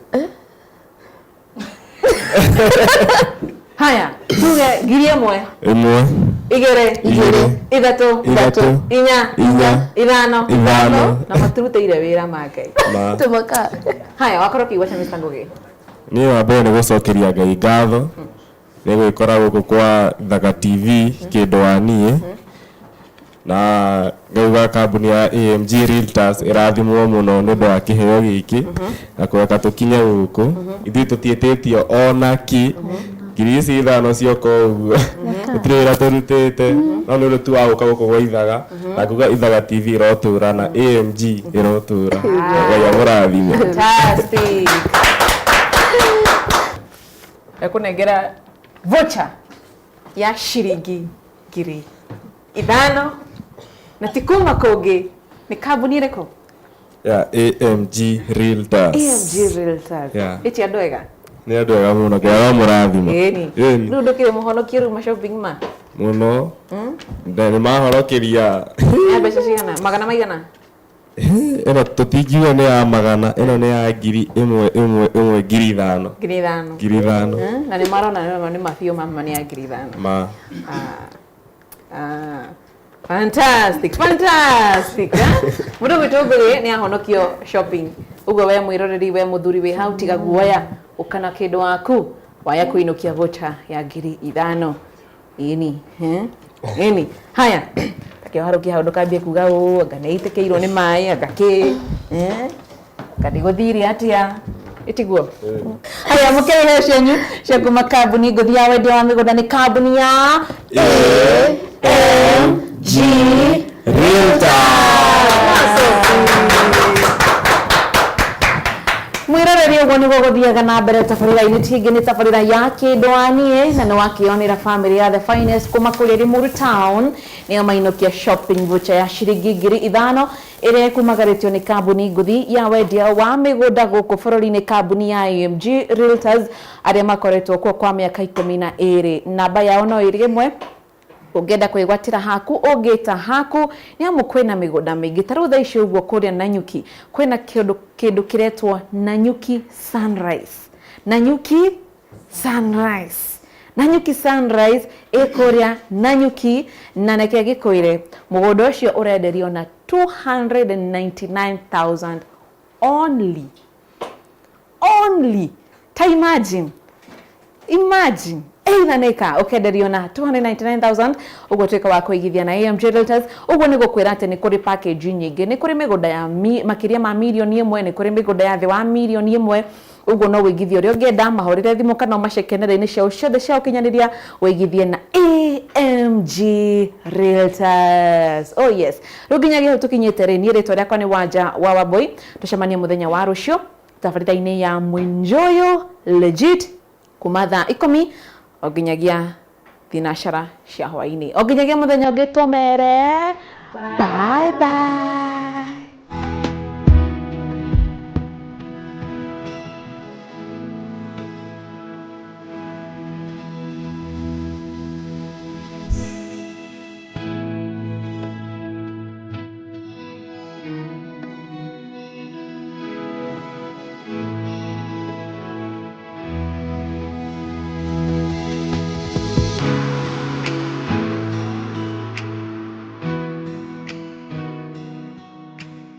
Haya, tuge 1,000. 1. 2. 2. 3. 3. 4. 4. 5. 5. Na matirutĩire wĩra ma Ngai. Ma. Tũmaka. Haya, wakorwo ũkĩigua atĩa Mr. Ngugi? Niĩ wa mbere nĩ gũcokeria Ngai ngatho nĩ gwĩkora gũkũ kwa Ithaga TV kĩndũ wa niĩ, na ngauga kambuni ya AMG Realtors ĩrathimwo mũno nĩ ũndũ wa kĩheo gĩkĩ na kũreka tũkinye gũkũ. Ithuĩ tũtiĩtĩtio ona kĩ, 5,000 cioka ũguo, gũtirĩ wĩra tũrutĩte, no nĩ ũndũ tu wa gũka gũkũ gwa Ithaga, na nguga Ithaga TV ĩrotũra na AMG ĩrotũra. Ngai amũrathime. Fantastic. Ekũnengera voucher ya ciringi 5,000, na ti kuma kũngĩ, nĩ kambuni ĩrĩkũ? Ya AMG Realtors. AMG Realtors. Yeah. Ĩti andũ ega. Nĩ andũ ega mũno, Ngai aromũrathima. Ĩni. Ĩni. Rĩu ndũkĩrĩ mũhonokie rĩu ma shopping ma? Mũno. Nĩ mahorokeria. Ya mbeca cigana? Magana maigana? Ĩno tũtingiuga nĩ ya magana, ĩno nĩ ya 1,000 1 1 5,000. 5,000. 5,000. Na nĩ marona nĩ mabiũ mama nĩ ya 5,000. Ma. Fantastic, fantastic. Mũndũ gwĩtwo Ngugi nĩ ahonokio shopping. Ũguo we mwĩroreri, we mũthuri wĩ hau, tiga guoya, ũka na kĩndũ waku waya kũinũkia voucher ya 5,000. Ĩni, ĩni. Haya, takĩharũkia hau ndũkambie kuga ũũ, anga nĩ itĩkĩirwo nĩ maĩ, anga kĩ, anga ndĩgũthire atĩa. Ĩtiguo? Haya, mũkĩre iheo cianyu cia kuma kambuni ngũthi ya wendia wa mĩgũnda, nĩ kambuni ya AMG Realtors. Mwĩroreri, ũguo nĩguo gũthiaga na mbere tabarĩra-inĩ tingĩ, nĩ tabarĩra ya kĩndũ wa niĩ, na nĩ wakĩonera family ya The Finest kuma kũrĩa Limuru Town nĩo mainũkia shopping voucher ya ciringi 5,000 ĩrĩa ĩkumagarĩtio nĩ kambuni ngũthi ya wendia wa mĩgũnda gũkũ bũrũri-inĩ, kambuni ya AMG Realtors, arĩa makoretwo kuo kwa mĩaka 12. Namba yao no ĩrĩ ĩmwe ũngĩenda kwĩgwatĩra haku, ũngĩta haku, nĩ amu kwĩna mĩgũnda mĩingĩ. Ta rĩu thaa ici ũguo kũrĩa Nanyuki kwĩna kĩndũ kĩretwo Nanyuki Sunrise. Nanyuki Sunrise, Nanyuki Sunrise ĩ kũrĩa Nanyuki, na neke gĩkwĩre mũgũnda ũcio ũrenderio na 299,000 only, only. Ta imagine, imagine. Either an acre ũkenderio na 299,000 ũguo tuĩka wa kũigithia na AMG Realtors. Ũguo nĩ gũkwĩra atĩ nĩ kũrĩ package nyingĩ, nĩ kũrĩ mĩgũnda ya makĩria ma mirioni 1, nĩ kũrĩ mĩgũnda ya thĩ wa mirioni 1. Ũguo no wĩigithie ũrĩa ũngĩenda, mahũrĩre thimũ kana ũmaceke nenda-inĩ ciao ciothe cia ũkinyanĩria, wĩigithie na AMG Realtors. Oh yes, rĩu nginyagia hau tũkinyĩte rĩ, niĩ rĩtwa rĩakwa nĩ Wanja wa Wambui. Tũcemanie mũthenya wa rũciũ tabarĩra-inĩ ya Mwinjoyo Legit kuma thaa 10 o nginyagia thinacara cia hwaĩ-inĩ, o nginyagia mũthenya ũngĩ, tũmere bye bye.